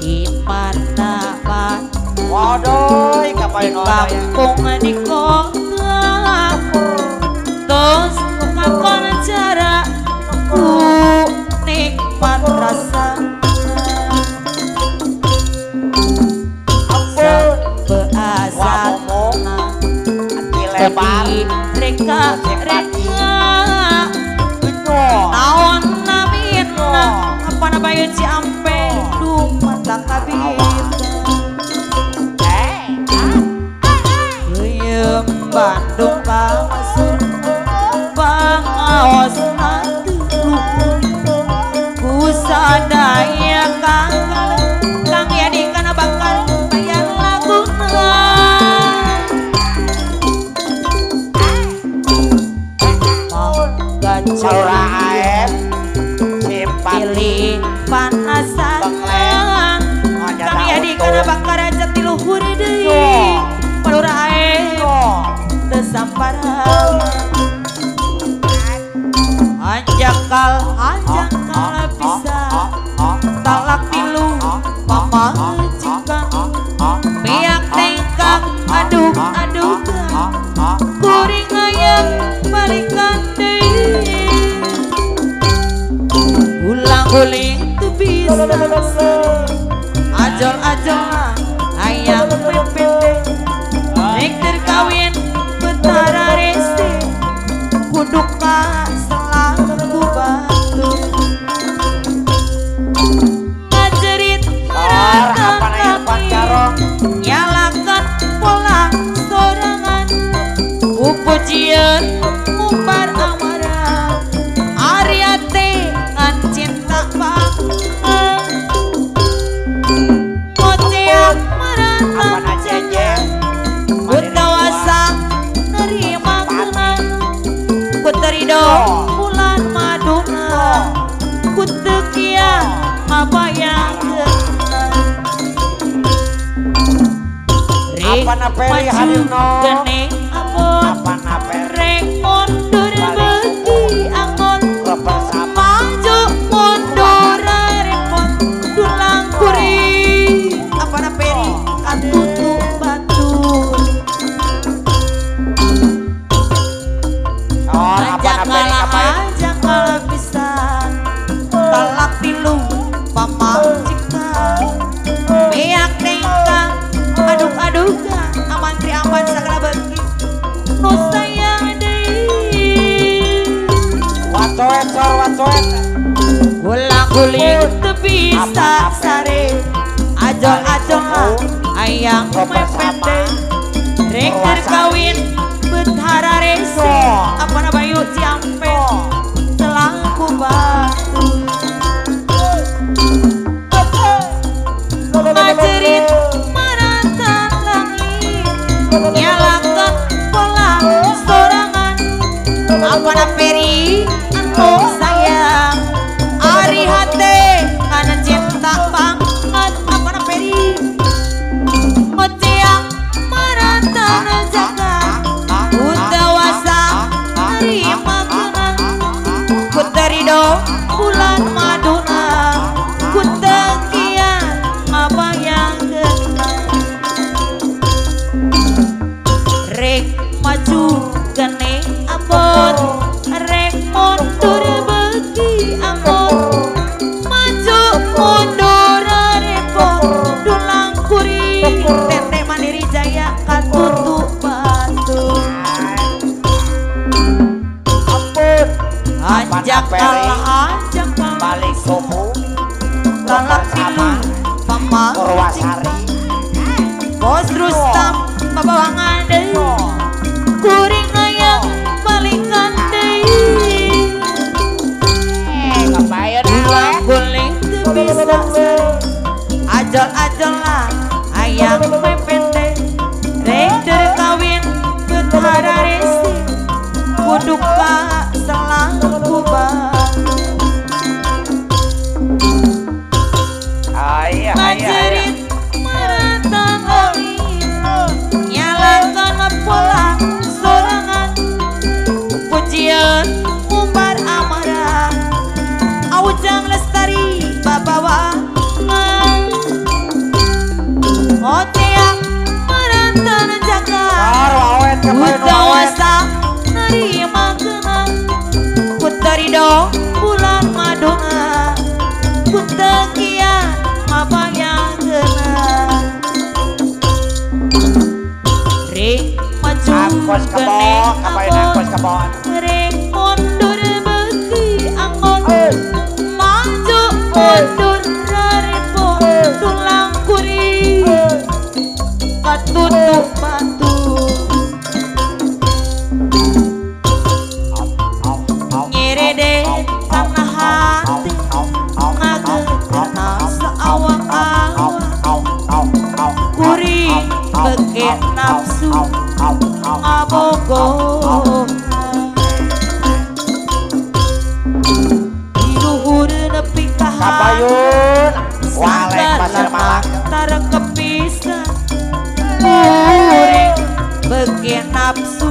[SPEAKER 1] di mana mana
[SPEAKER 2] waduh kapan
[SPEAKER 1] kampung di kota terus ngakon cara ku nikmat rasa
[SPEAKER 2] lebar
[SPEAKER 1] reka reka naon namina apa nabayu Ciampe dumata kabita Geuyeum Bandung pasur pangaos atuh ku sadaya kang kang yadi kana bakal bayar laguna
[SPEAKER 2] Salura air simpati
[SPEAKER 1] pilih panasan kang yadi kana bakar aja tiluhur deui palura air teu samparan anjakal anjakal bisa talak tilu pamajikan piak nengkang aduk adukan kuring hayang balikan deui guling tuh bisa ajol-ajol ayam pepete rek terkawin betara rese kuduka selaku batu ngajerit merata kami nyalakan pola sorangan upujian mumbar amarah Ariate cinta banget moceak merata kutawasa nerima kenang kuterido bulan maduna kutekia mabayangkeun rek maju gene abot rek mundur beuki angon maju mundur repot dulang kuring apana peri katutu batur anjakal bisa talak tilu pamajikan beak nengkang aduk-adukan aman tri aman sagala beuki nu sayang deui
[SPEAKER 2] wacoet sor wacoet
[SPEAKER 1] gulang-guling teu bisa sare ajol-ajol ayang mepete rek terkawin betara rese apana bayu Ciampe selaku batu ngajerit merata langit nyalakan pola sorangan apana peri anu sayang ari hate kana cinta banget apana peri moceak merata jaga kutawasa nerima kenang kuterido bulan maduna kutekian mabayangkeun rek maju gene abot rek mundur beuki angon maju mundur repot dulang kuring tete mandiri jaya katutu batu anjakal anjakal
[SPEAKER 2] balik subuh
[SPEAKER 1] talak tilu pamajikan Bos Rustam babawangan deui kuring hayang balikan deui gulang guling teu bisa ajol-ajol lah ayang mepete rek terkawin betara rese kuduka selaku batu
[SPEAKER 2] Ayah
[SPEAKER 1] ngajerit
[SPEAKER 2] kapayun
[SPEAKER 1] Utawasa nerima kena Kutarido bulan maduna Kutekia apa yang kena Ring maju
[SPEAKER 2] angkos kebo kapayun angkos kebo
[SPEAKER 1] Ring mundur beki angkot Maju mundur rarepot Tulang kuri Katutup batu Nyerede karena hati Ngageterna seawang-awang Kuring beken nafsu Ngabogohan Di luhur nepi ka
[SPEAKER 2] Kapayun walek pasir Malang
[SPEAKER 1] Tarengkep pisan Kuring beken nafsu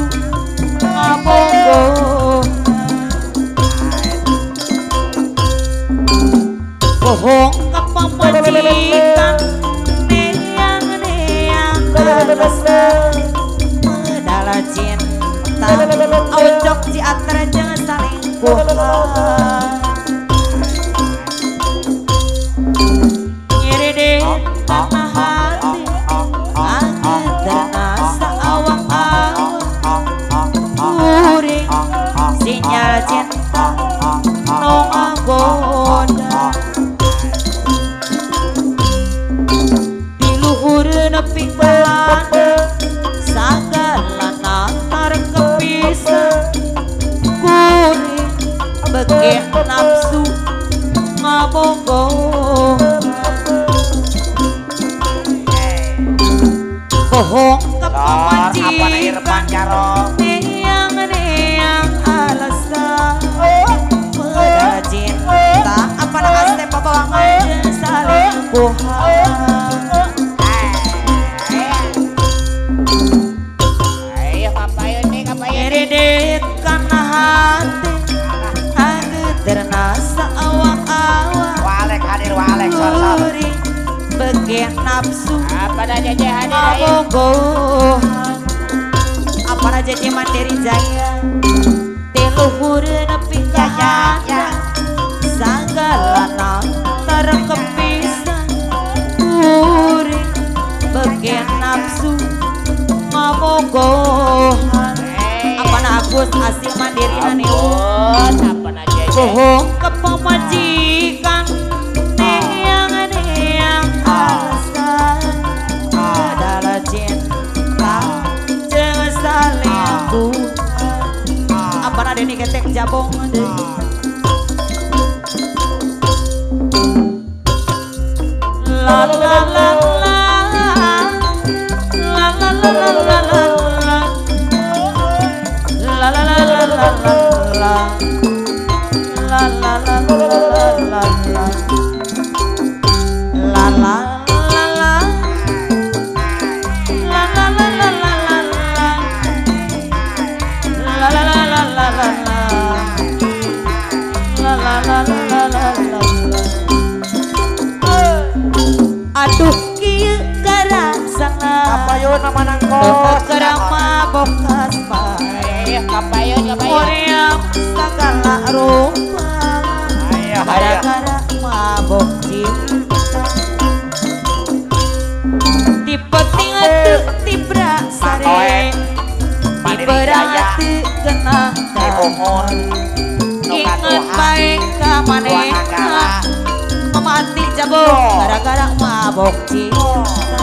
[SPEAKER 1] Ngabogohan Bohong kepemajikan Neang-neang alasan Medala cinta Awcok ciatra jangan saling kuhan Nyerede tanah hati Angeterna saawang-awang Kuring sinyal cinta No ngagoda Nepi kelana sagalana tarengkep pisan Kuring beken nafsu ngabogohan Bohong kepemajikan Neang-neang alasan Medala cinta apalah aste pabawangan jeung salingkuhan Nyerede kana hati Angeterna saawang-awang
[SPEAKER 2] Walek hadir walek sor-sor
[SPEAKER 1] Kuring beken nafsu
[SPEAKER 3] Apa dah jeje hadir ayo
[SPEAKER 1] Ngabogohan Apa jeje Mandiri Jaya Tiluhur nepi ka handap Sagalana tarengkep pisan Kuring beken nafsu Ngabogohan Apana Agus asih mandiri haneu Bohong kepemajikan Neang-neang alasan Medala cinta Jangan salingkuhan Apana Deni ketek jabong deui La la la la La la la la la la La la la la la la La la la la la la La la la la La la la la la la La la la la la la La la la la la la. Aduh kieu karasana
[SPEAKER 2] Kapayun manangkos
[SPEAKER 1] Keur mabok asmara
[SPEAKER 3] Kapayun kapayun
[SPEAKER 1] Korea segala rupa Gara-gara mabok cinta Dipeting teu tibra sare Diberang teu kena dahar Inget bae ka manehna Memati jabong gara-gara mabok cinta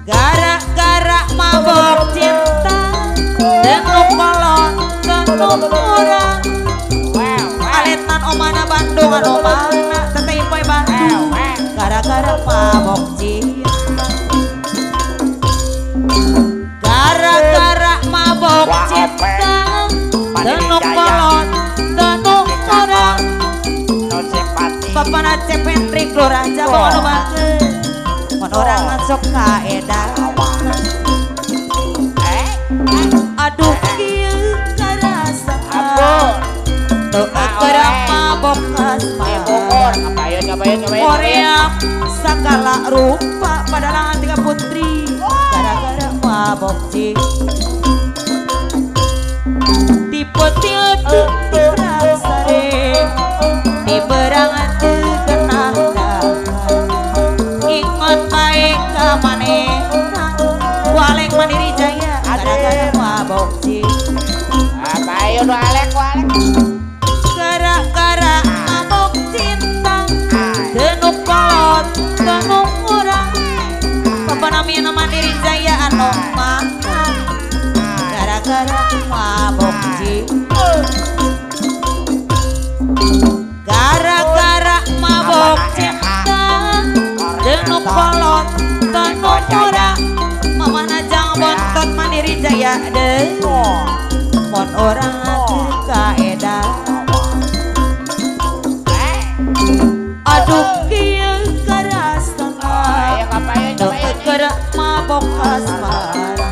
[SPEAKER 1] Gara-gara mabok cinta Tenu kolon, tenu murah Aletan omana Bandung anu mana Teteh Ipoy Bandung Gara-gara mabok cinta Gara-gara mabok cinta Tenu kolon, tenu murah Bapana Cepentrik Lurah Jabong anu bageun Mun urang sok kaedan Aduh kieu karasana Teu keur mabok asmara Korea sagala rupa padalangan tiga putri Gara-gara mabok mabok tipe tipe sare di berangan kena ingat baik ka manehna walek Mandiri Jaya gara-gara mabok
[SPEAKER 3] ayo walek walek
[SPEAKER 1] gara-gara mabok cinta tenuk kolot tenuk urang papanamina Mandiri Jaya anu makan gara-gara mabok gara-gara mabok cinta tenuk kolot tenuk urang mamana jang bontot Mandiri Jaya deh mon orang teu kaedah aduh kieu karasana keur mabok asmara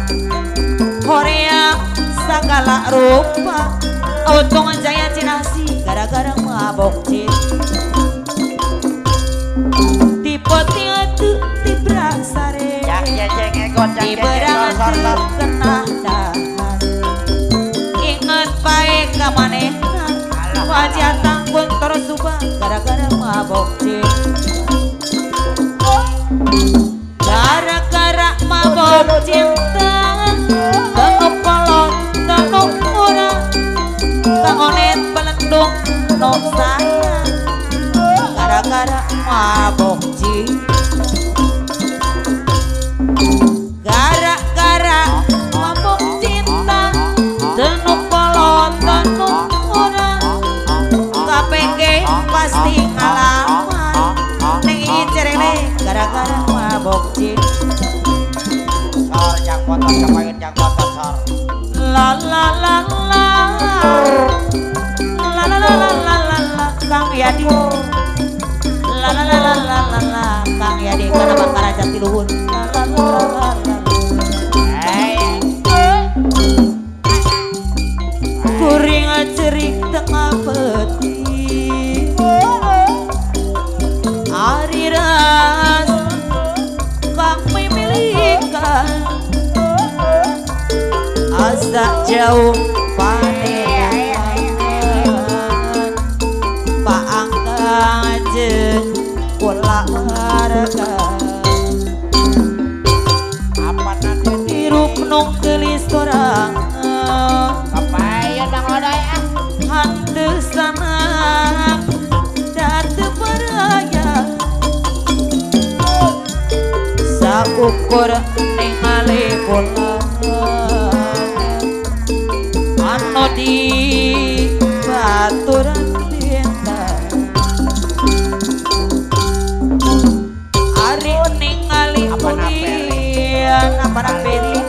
[SPEAKER 1] Korea segala rupa untung jaya cinasi gara-gara mabok tipe tipe tibrak sare di berangan kena dahan inget baik ka manehna wajah tanggung terus subang gara-gara mabok gara-gara mabok cinta tenuk kolot tenuk urang kangonet pelendung nok sayang gara-gara mabok gara-gara mabok cinta tenuk kolot tenuk urang KPG pasti ngalaman neng icerene gara-gara mabok
[SPEAKER 2] sor jang motor kapain jang motor sor
[SPEAKER 1] la la la la la la la la la la Kang Yadi la la la la la la la Kang Yadi kana bakara jatiluhur la la la la la kuring cerik tengah peti ari ras kang mimilikan asa jauh panehan paangkang jeung kula warga hirup nung geulis sorangan
[SPEAKER 3] kapayon Bang Odoy ah
[SPEAKER 1] hanteu sanak datu baraya saukur ningali bola anu di baturan bintang ari ningali ulian apa naperi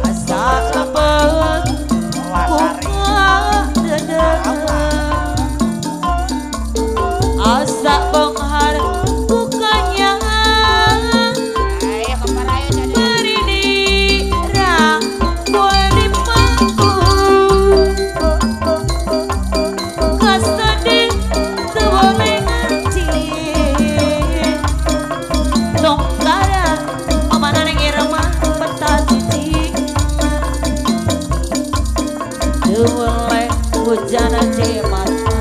[SPEAKER 1] asa lepet bunga dedeng asa benghar bukannya beri rangkul di pangku kasedih teu boleh ngaji tong gara mamana neng irama peta cicing teu boleh hujan cemata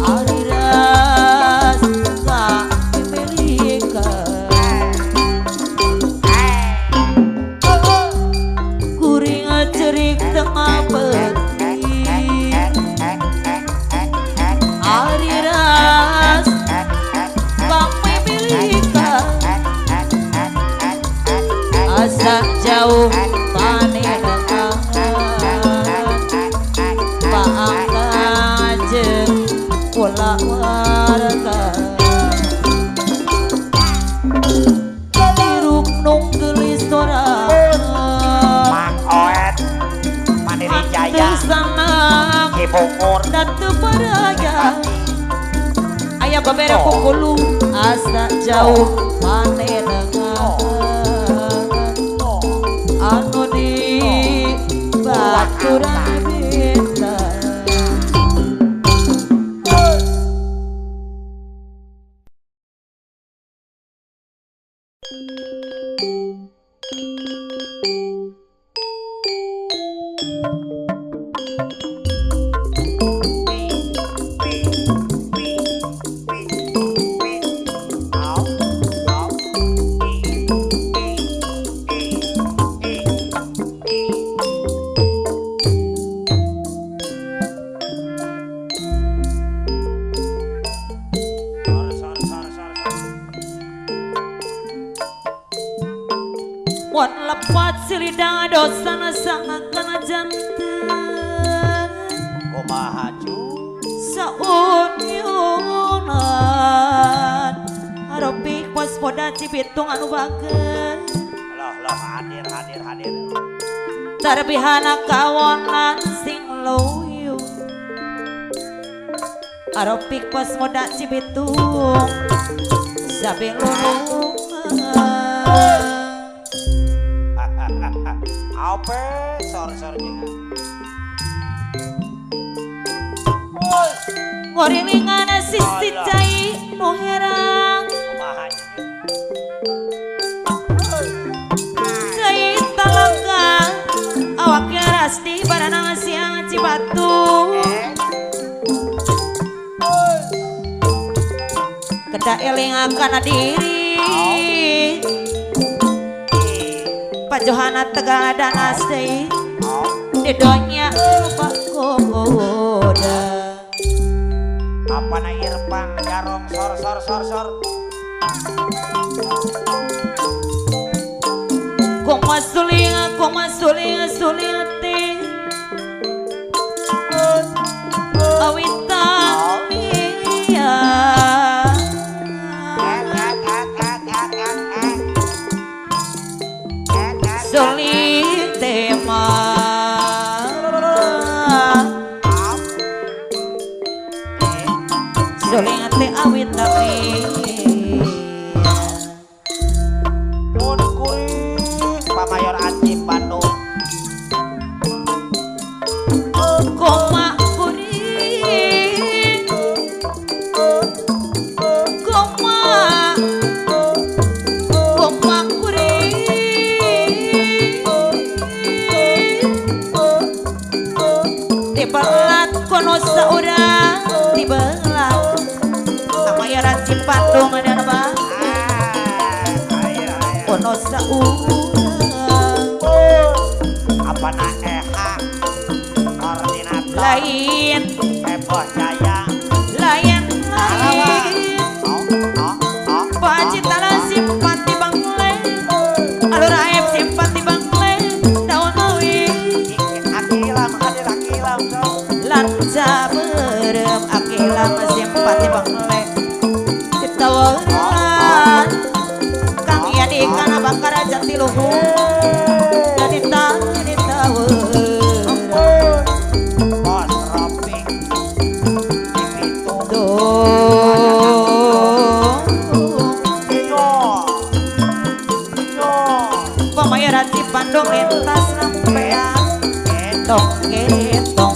[SPEAKER 1] ari ras ka pimilikan kuring cerik tengah peti ari ras ka pimilikan asa jauh panehan paangkang jeung kula warga hirup nung geulis sorangan
[SPEAKER 2] Mang Oet Mandiri Jaya
[SPEAKER 1] sanak
[SPEAKER 2] Cibungur
[SPEAKER 1] datu baraya aya babere kukulu asa jauh panehan anu di baturan bintang. Wan lepat silidang dosana sangakan jantan
[SPEAKER 2] kumaha cu
[SPEAKER 1] saunyunan Aropik waspoda Cibitung anu bager
[SPEAKER 2] loh loh hadir hadir hadir
[SPEAKER 1] tarbihana kawonan sing loyo Aropik waspoda Cibitung sabe lulungan
[SPEAKER 2] apa sor-sor juga
[SPEAKER 1] ngorilingan sisi cai nu herang cai talaga awaknya rasti baranang siang Cibatu kedah eling kana diri Pajohana Tegal dan Asih di donya lupa kogoda
[SPEAKER 2] apa na irpang jarong sor sor sor sor
[SPEAKER 1] koma suling suling teh awitan iya suling tema suling teh awit tapi
[SPEAKER 2] mun kuring Pamayor Aci Bandung
[SPEAKER 1] koma kuring koma koma kuring dibelat kono saurang dibelat Pamayor Aci Bandung ada apa kono saurang
[SPEAKER 2] apa na eha koordinator
[SPEAKER 1] lain
[SPEAKER 2] heboh jaya
[SPEAKER 1] lain lain Pacitala simpati bangle alur aep simpati bangle daun mawi
[SPEAKER 2] akilam hadir akilam
[SPEAKER 1] lanca berem akilam simpati bangle ditawaran Kang Yadi kana bakar jatiluhur dan ditawaran
[SPEAKER 2] bos Ropik Cibitung
[SPEAKER 1] Pamayor Cipandung lintas lampean tong ketong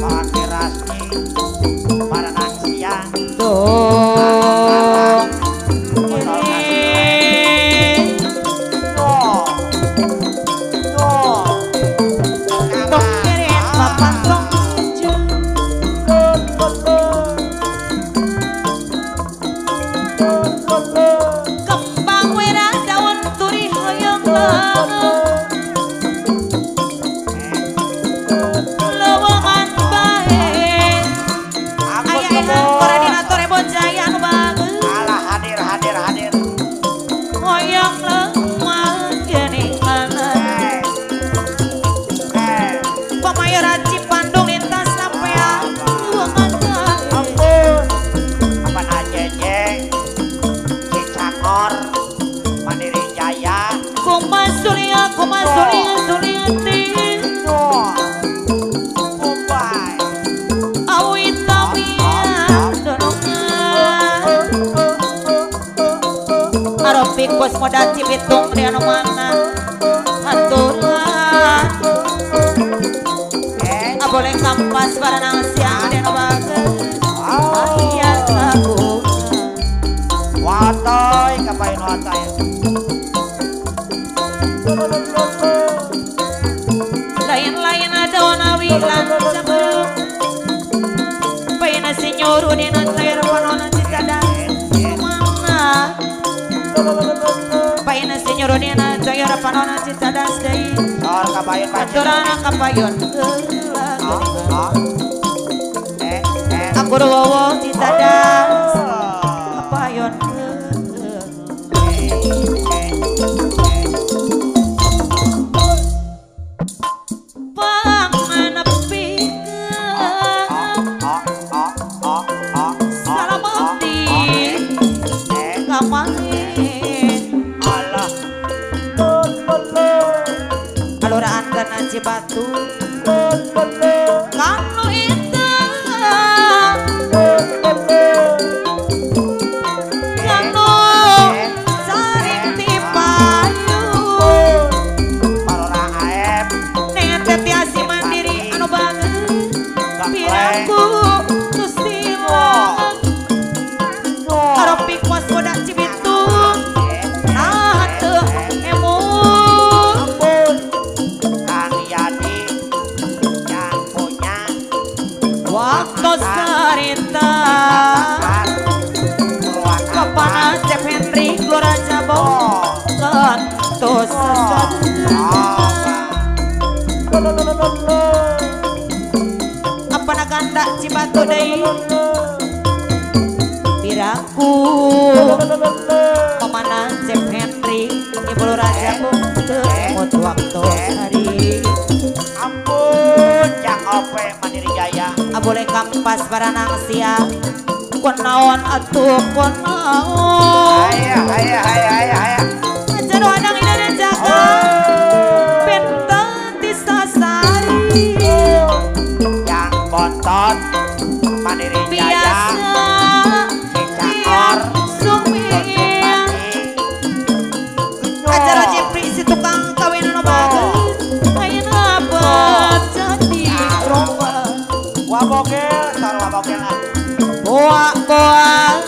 [SPEAKER 2] Pake rasti baranang siang
[SPEAKER 1] tong tong keret papan tong kembang merah daun turi hoyong lowongan bae aya ehan koordinator Ebo Jaya anu bagus
[SPEAKER 2] alah hadir hadir hadir
[SPEAKER 1] hoyong lemah geuningan Pamayor Cipandung lintas sampean lowongan bae
[SPEAKER 2] apa ajeje Cicangor Mandiri Jaya
[SPEAKER 1] koma suling suling teh awit tamia donongan Aropik bos moda Cibitung di anu mana aturan aboleh kampas baranang siang di anu bager aya lagu
[SPEAKER 2] watoy kapain watoy
[SPEAKER 1] lain-lain ada wanawi lan caberem paina sinyuru dina cair panona cicadas mana paina sinyuru dina cair panona cicadas deui
[SPEAKER 2] sor kapain
[SPEAKER 1] aturana kapayon aku wowo cicadas kapayon. Cibatu kanu itu kanu saring tipayu
[SPEAKER 2] Parora AF
[SPEAKER 1] neng tetiasi mandiri anu banget piraku tusilang aropik waspada Cibitung nah teu emut
[SPEAKER 2] Kang Yadi yang punya
[SPEAKER 1] waktu sarita Kepana Cep Henry Gelora Jabong kantos apana ganda Cibatu deui piraku pamana Cep Henry Gelora Jabong teu emut waktu sari
[SPEAKER 2] ampun Cang Ope Mandiri Jaya
[SPEAKER 1] abole kampas baranang sia kunaon atuh kunaon
[SPEAKER 2] aya aya aya aya aya
[SPEAKER 1] jero hadang ina jaga benten ti sasari
[SPEAKER 2] Yang bontot Mandiri Jaya
[SPEAKER 1] biasa sumia acara Jepri si tukang kawin anu bagus ayeuna abad jadi roba
[SPEAKER 2] wabogel sarua wabogel ah
[SPEAKER 1] boa-boa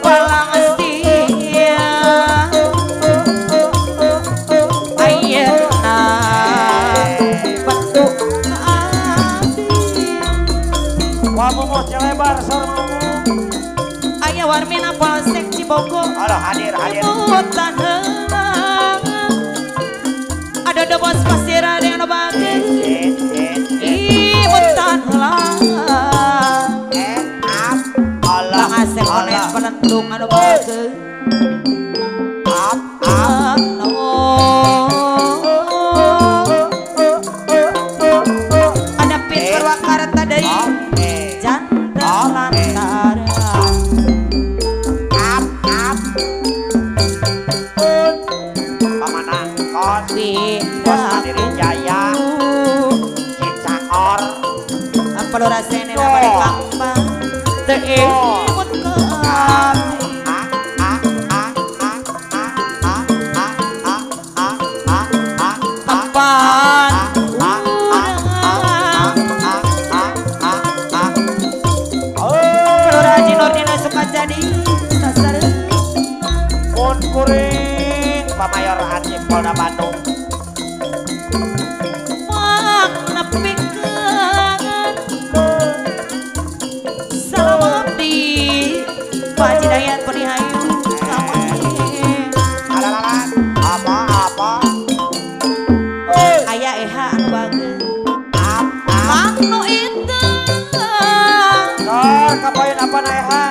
[SPEAKER 1] palang setia ayeuna bentuk abdi
[SPEAKER 2] wamomoh celebar sarua
[SPEAKER 1] aya warmina Polsek Cibogo
[SPEAKER 2] halo hadir hadir
[SPEAKER 1] imutan heula ada de bos pasir ada anu bagus imutan heula
[SPEAKER 2] Allah
[SPEAKER 1] ngasep onet penentung anu bagus
[SPEAKER 2] up up
[SPEAKER 1] ada pin Purwakarta deui janten lantara
[SPEAKER 2] up up pamanang kos Bos Mandiri Jaya Cicangor
[SPEAKER 1] Palura sene na balik kampang teu imut ka abdi
[SPEAKER 2] a a a a a a a a a a a
[SPEAKER 1] Kapan
[SPEAKER 2] a a a a a a
[SPEAKER 1] Palura Haji Nurdin suka jadi sasareun
[SPEAKER 2] Pun kuring Pamayor Haji Polda Bandung
[SPEAKER 1] Mang nepikeun salam abdi Pak Haji Dayat Penihayu kamari
[SPEAKER 2] Alalalan apa apa
[SPEAKER 1] aya eha anu bageus
[SPEAKER 2] up up
[SPEAKER 1] anu itu
[SPEAKER 2] Sor kapain apa naeha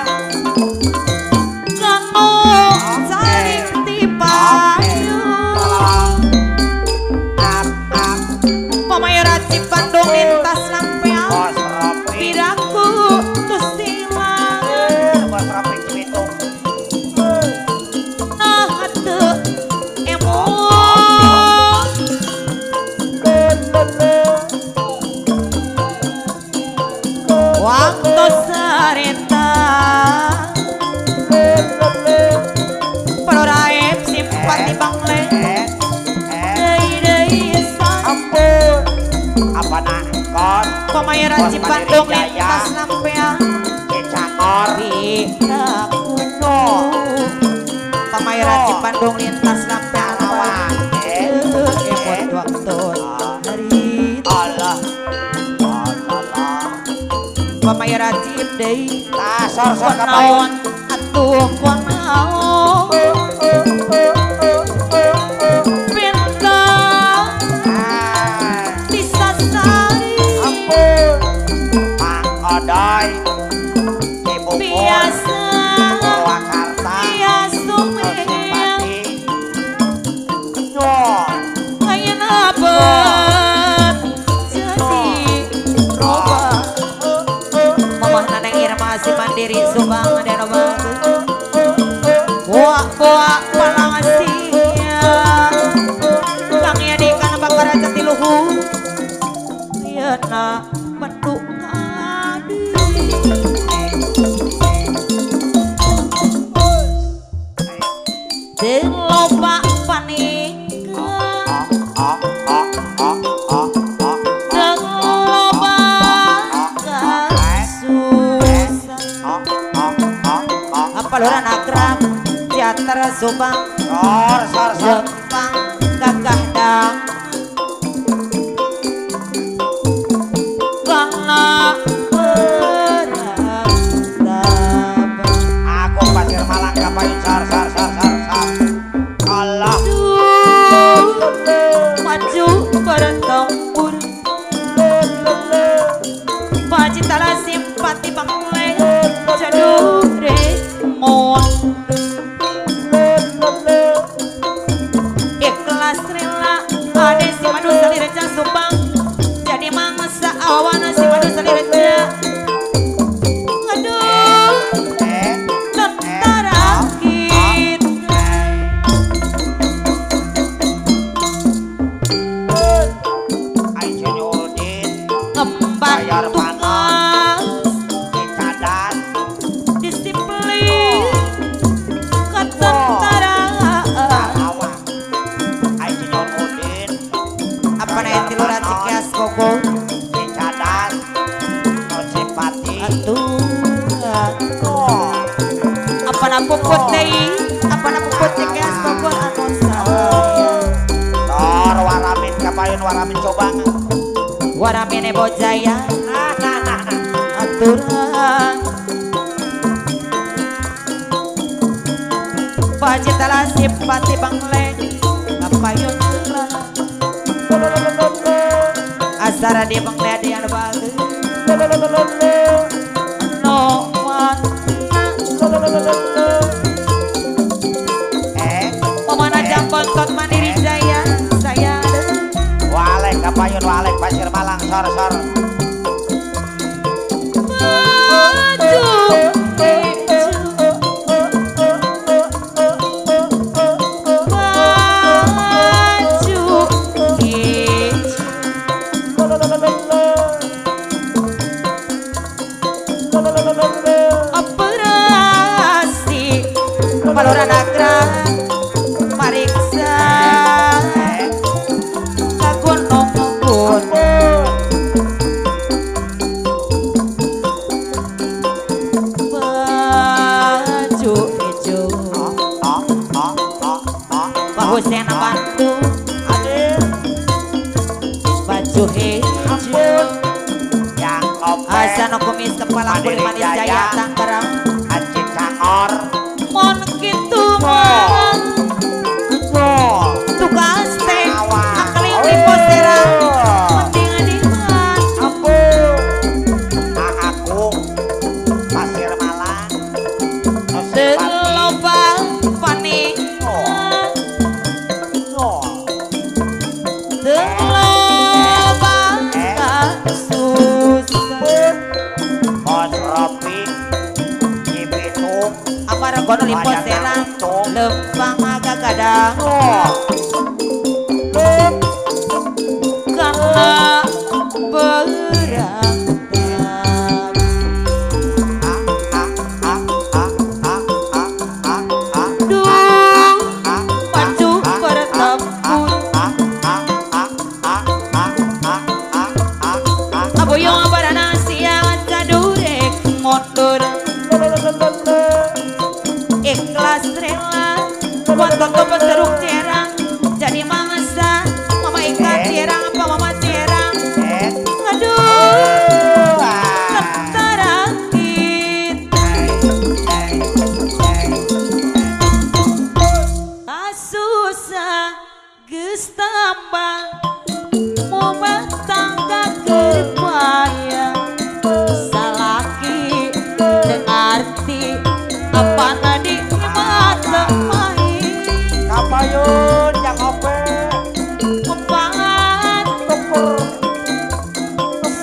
[SPEAKER 1] kanu saling tipayu
[SPEAKER 2] up up
[SPEAKER 1] Pamayor Cipandung lintas lampeang
[SPEAKER 2] Bos Ropi
[SPEAKER 1] piraku tusilang
[SPEAKER 2] Bos Ropi Cibitung
[SPEAKER 1] nah teu emut waktu sarita Paloraep simpati bangle
[SPEAKER 2] eh eh
[SPEAKER 1] deui deui san
[SPEAKER 2] ampun apa nangkon
[SPEAKER 1] Pamayor
[SPEAKER 2] Bos
[SPEAKER 1] Cipandung
[SPEAKER 2] Mandiri Jaya.
[SPEAKER 1] lintas lampeang
[SPEAKER 2] Cicangor
[SPEAKER 1] piraku Pamayor Cipandung lintas lampeang
[SPEAKER 2] Lawan eh
[SPEAKER 1] emut waktu hari
[SPEAKER 2] Allah Allah
[SPEAKER 1] Pamayor Cip deui
[SPEAKER 2] tah sor sor kapain
[SPEAKER 1] kunaon atuh kunaon bintang
[SPEAKER 2] ah
[SPEAKER 1] ti sasari
[SPEAKER 2] ampun Mang Odoy Cibubur
[SPEAKER 1] biasa
[SPEAKER 2] Purwakarta
[SPEAKER 1] iya sumea
[SPEAKER 2] Simpati Nyo
[SPEAKER 1] ayeuna bet jadi roba mamah naneng Irma si Mandiri Subang ada nu bagus boa-boa palang sia Kang Yadi kana bakar jatiluhur Subang
[SPEAKER 2] sor sor sor
[SPEAKER 1] Lempang gagah dang karena berantap.
[SPEAKER 2] Aku Pasir Malang kapayun sor sor sor sor sor. Allah
[SPEAKER 1] maju bertempur pacitala simpati pangle jadure mon ikhlas rela ade si madu salireja Subang jadi mangsa awana si madu salireja. Aduh tentara kita ngemban tugas disiplin ketentaraan. Apa naik tiluran Cikeas Koko apa na puput deui apa na puput Cikeas Bogor anu saya
[SPEAKER 2] tor waramin kapayun waramin cobang
[SPEAKER 1] waramine bojaya aturan pacitala simpati bangle kapayun asara di bangle adi anu bageus no mana pemana jambon tot Mandiri Jaya saya
[SPEAKER 2] walek kapayun walek Pasir Malang sor sor
[SPEAKER 1] maju maju operasi Palura Nagra mariksa ka gunung gunung baju hijau Pak Husen Bandung baju hijau Hasan kumis kepala kulit manis jaya Tangerang
[SPEAKER 2] Haji Cangor
[SPEAKER 1] mon kitu mah tugas teh akling di poseran penting adiman
[SPEAKER 2] aku Pasir Malang
[SPEAKER 1] loba panik loba susah
[SPEAKER 2] Bos Robi Cibitung
[SPEAKER 1] apa regono lipo serang lempang agak gadang karena berantap. Duh maju bertempur aboyong barana siang cadurek mundur ikhlas rela bontot peseruk cerang jadi mangsa mama ikan cerang apa mama cerang aduh tentara kita susah geus tambah momen tangga kerbaya salaki arti apa nadi mata main
[SPEAKER 2] kapayun yang ope
[SPEAKER 1] kembangan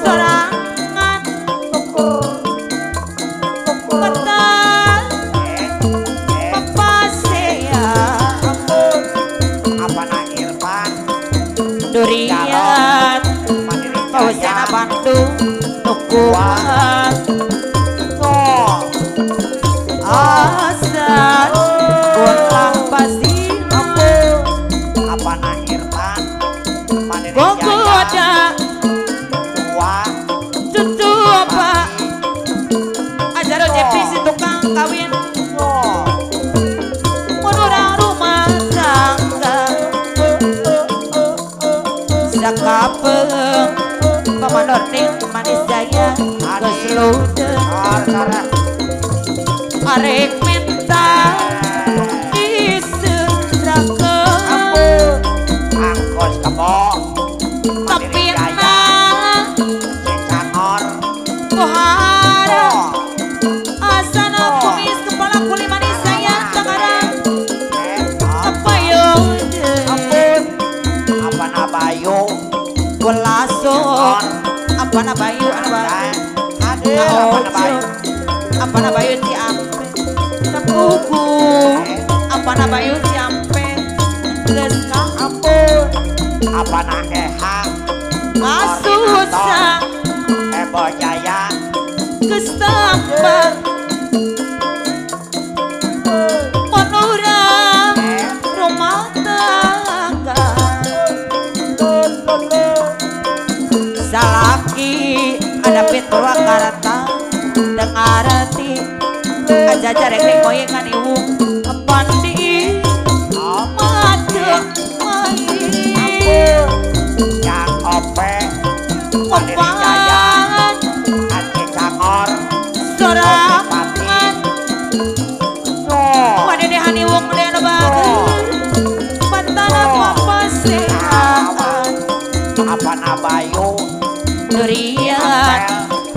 [SPEAKER 1] sorangan petang pepasea
[SPEAKER 2] apa na Irfan
[SPEAKER 1] durian Pausana Bandung nukuan asan ulah pasti
[SPEAKER 2] apa na Irfan Mandiri
[SPEAKER 1] Gogoda cucu apa ajaro Jepri si tukang kawin mun urang Lording manis jaya geus ludeung arek menta diserahkeun
[SPEAKER 2] Angkos kebo
[SPEAKER 1] tapi na
[SPEAKER 2] Cangor
[SPEAKER 1] pohara asana kumis kepala kuli manis saya tangaran apa yo
[SPEAKER 2] apa nabayu
[SPEAKER 1] welaso apa nabayu apa nabayu ciampe tepuku apa nabayu ciampe geus kampun
[SPEAKER 2] apa naeha
[SPEAKER 1] kasusah
[SPEAKER 2] Heboh Jaya
[SPEAKER 1] geus tambah mun urang rumah tangga salaki ada Purwakarta dengarti aja jarek koye kan ibu pandi mate mai
[SPEAKER 2] yang ope Mandiri Jaya Aceh Cangor
[SPEAKER 1] sorangan wadedehani wong den bager pantana papasehan
[SPEAKER 2] apa nabayu
[SPEAKER 1] durian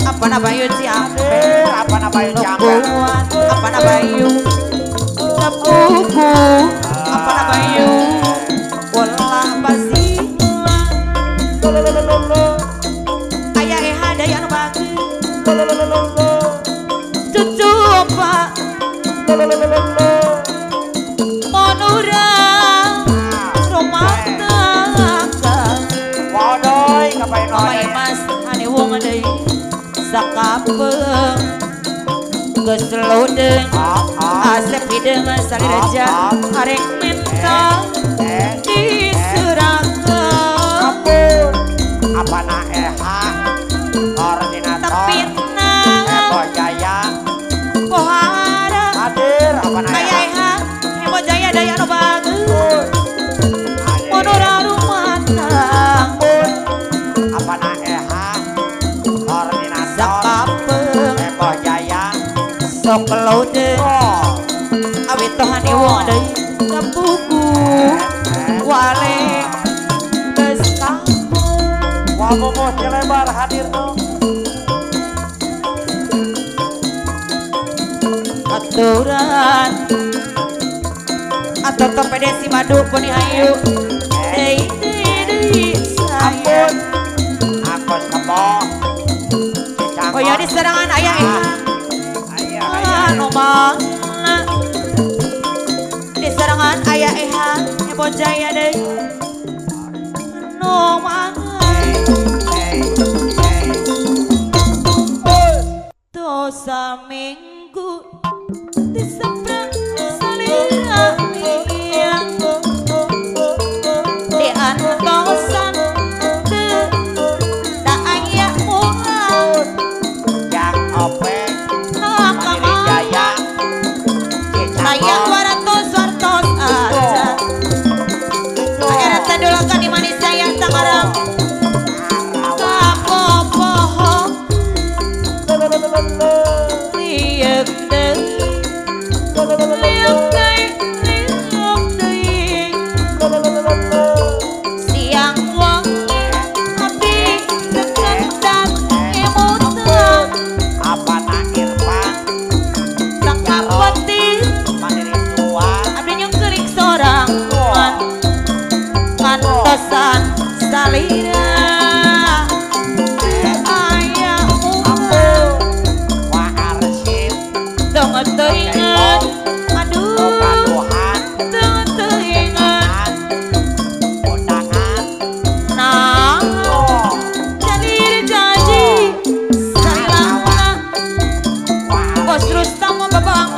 [SPEAKER 1] apa nabayu ciampe
[SPEAKER 2] apa nabayu ciampe
[SPEAKER 1] apa nabayu tepuku apa nabayu ulah pasila aya eha daya anu bager cucu pak mun urang rumah tangga
[SPEAKER 2] wadoy kapain
[SPEAKER 1] Mama Imas ane wong deui sakapeung geus ludeung asep hideung salireja arek menta diserahkeun
[SPEAKER 2] apa naeha koordinator
[SPEAKER 1] tapi na
[SPEAKER 2] Heboh Jaya
[SPEAKER 1] pohara
[SPEAKER 2] hadir apa naeha
[SPEAKER 1] aya eha Heboh Jaya daya anu bager mun urang rumah tangga
[SPEAKER 2] apa naeha koordinator
[SPEAKER 1] sakapeung
[SPEAKER 2] Heboh Jaya
[SPEAKER 1] sok ludeung awit tohani wong deui kapuku wale geus kampung
[SPEAKER 2] wamomo cilebar hadir no
[SPEAKER 1] aturan atau topede si madu poni hayu deui deui
[SPEAKER 2] ampun
[SPEAKER 1] sayang
[SPEAKER 2] angkos kebo
[SPEAKER 1] oh ya di serangan ayah eha anu mana di serangan ayah eha Heboh Jaya deui nu mana dosa minggu diseprang salira di antosan teu da aya moal
[SPEAKER 2] yang ope Mandiri Jaya
[SPEAKER 1] Saya waratos wartos aja era tadulakan di manis saya tangarang kapopoho liuk deui liuk deui liuk deui siang wengi abdi kekendan emutan
[SPEAKER 2] apa na Irfan
[SPEAKER 1] sakapeti
[SPEAKER 2] Mandiri tua
[SPEAKER 1] abdi nyungkerik sorangan kantosan salira aya moal
[SPEAKER 2] wa arsip
[SPEAKER 1] tong teu inget aduh
[SPEAKER 2] Tuhan
[SPEAKER 1] tong teu inget
[SPEAKER 2] undangan
[SPEAKER 1] nah jadi janji salahna
[SPEAKER 2] wa
[SPEAKER 1] bos Rustam babang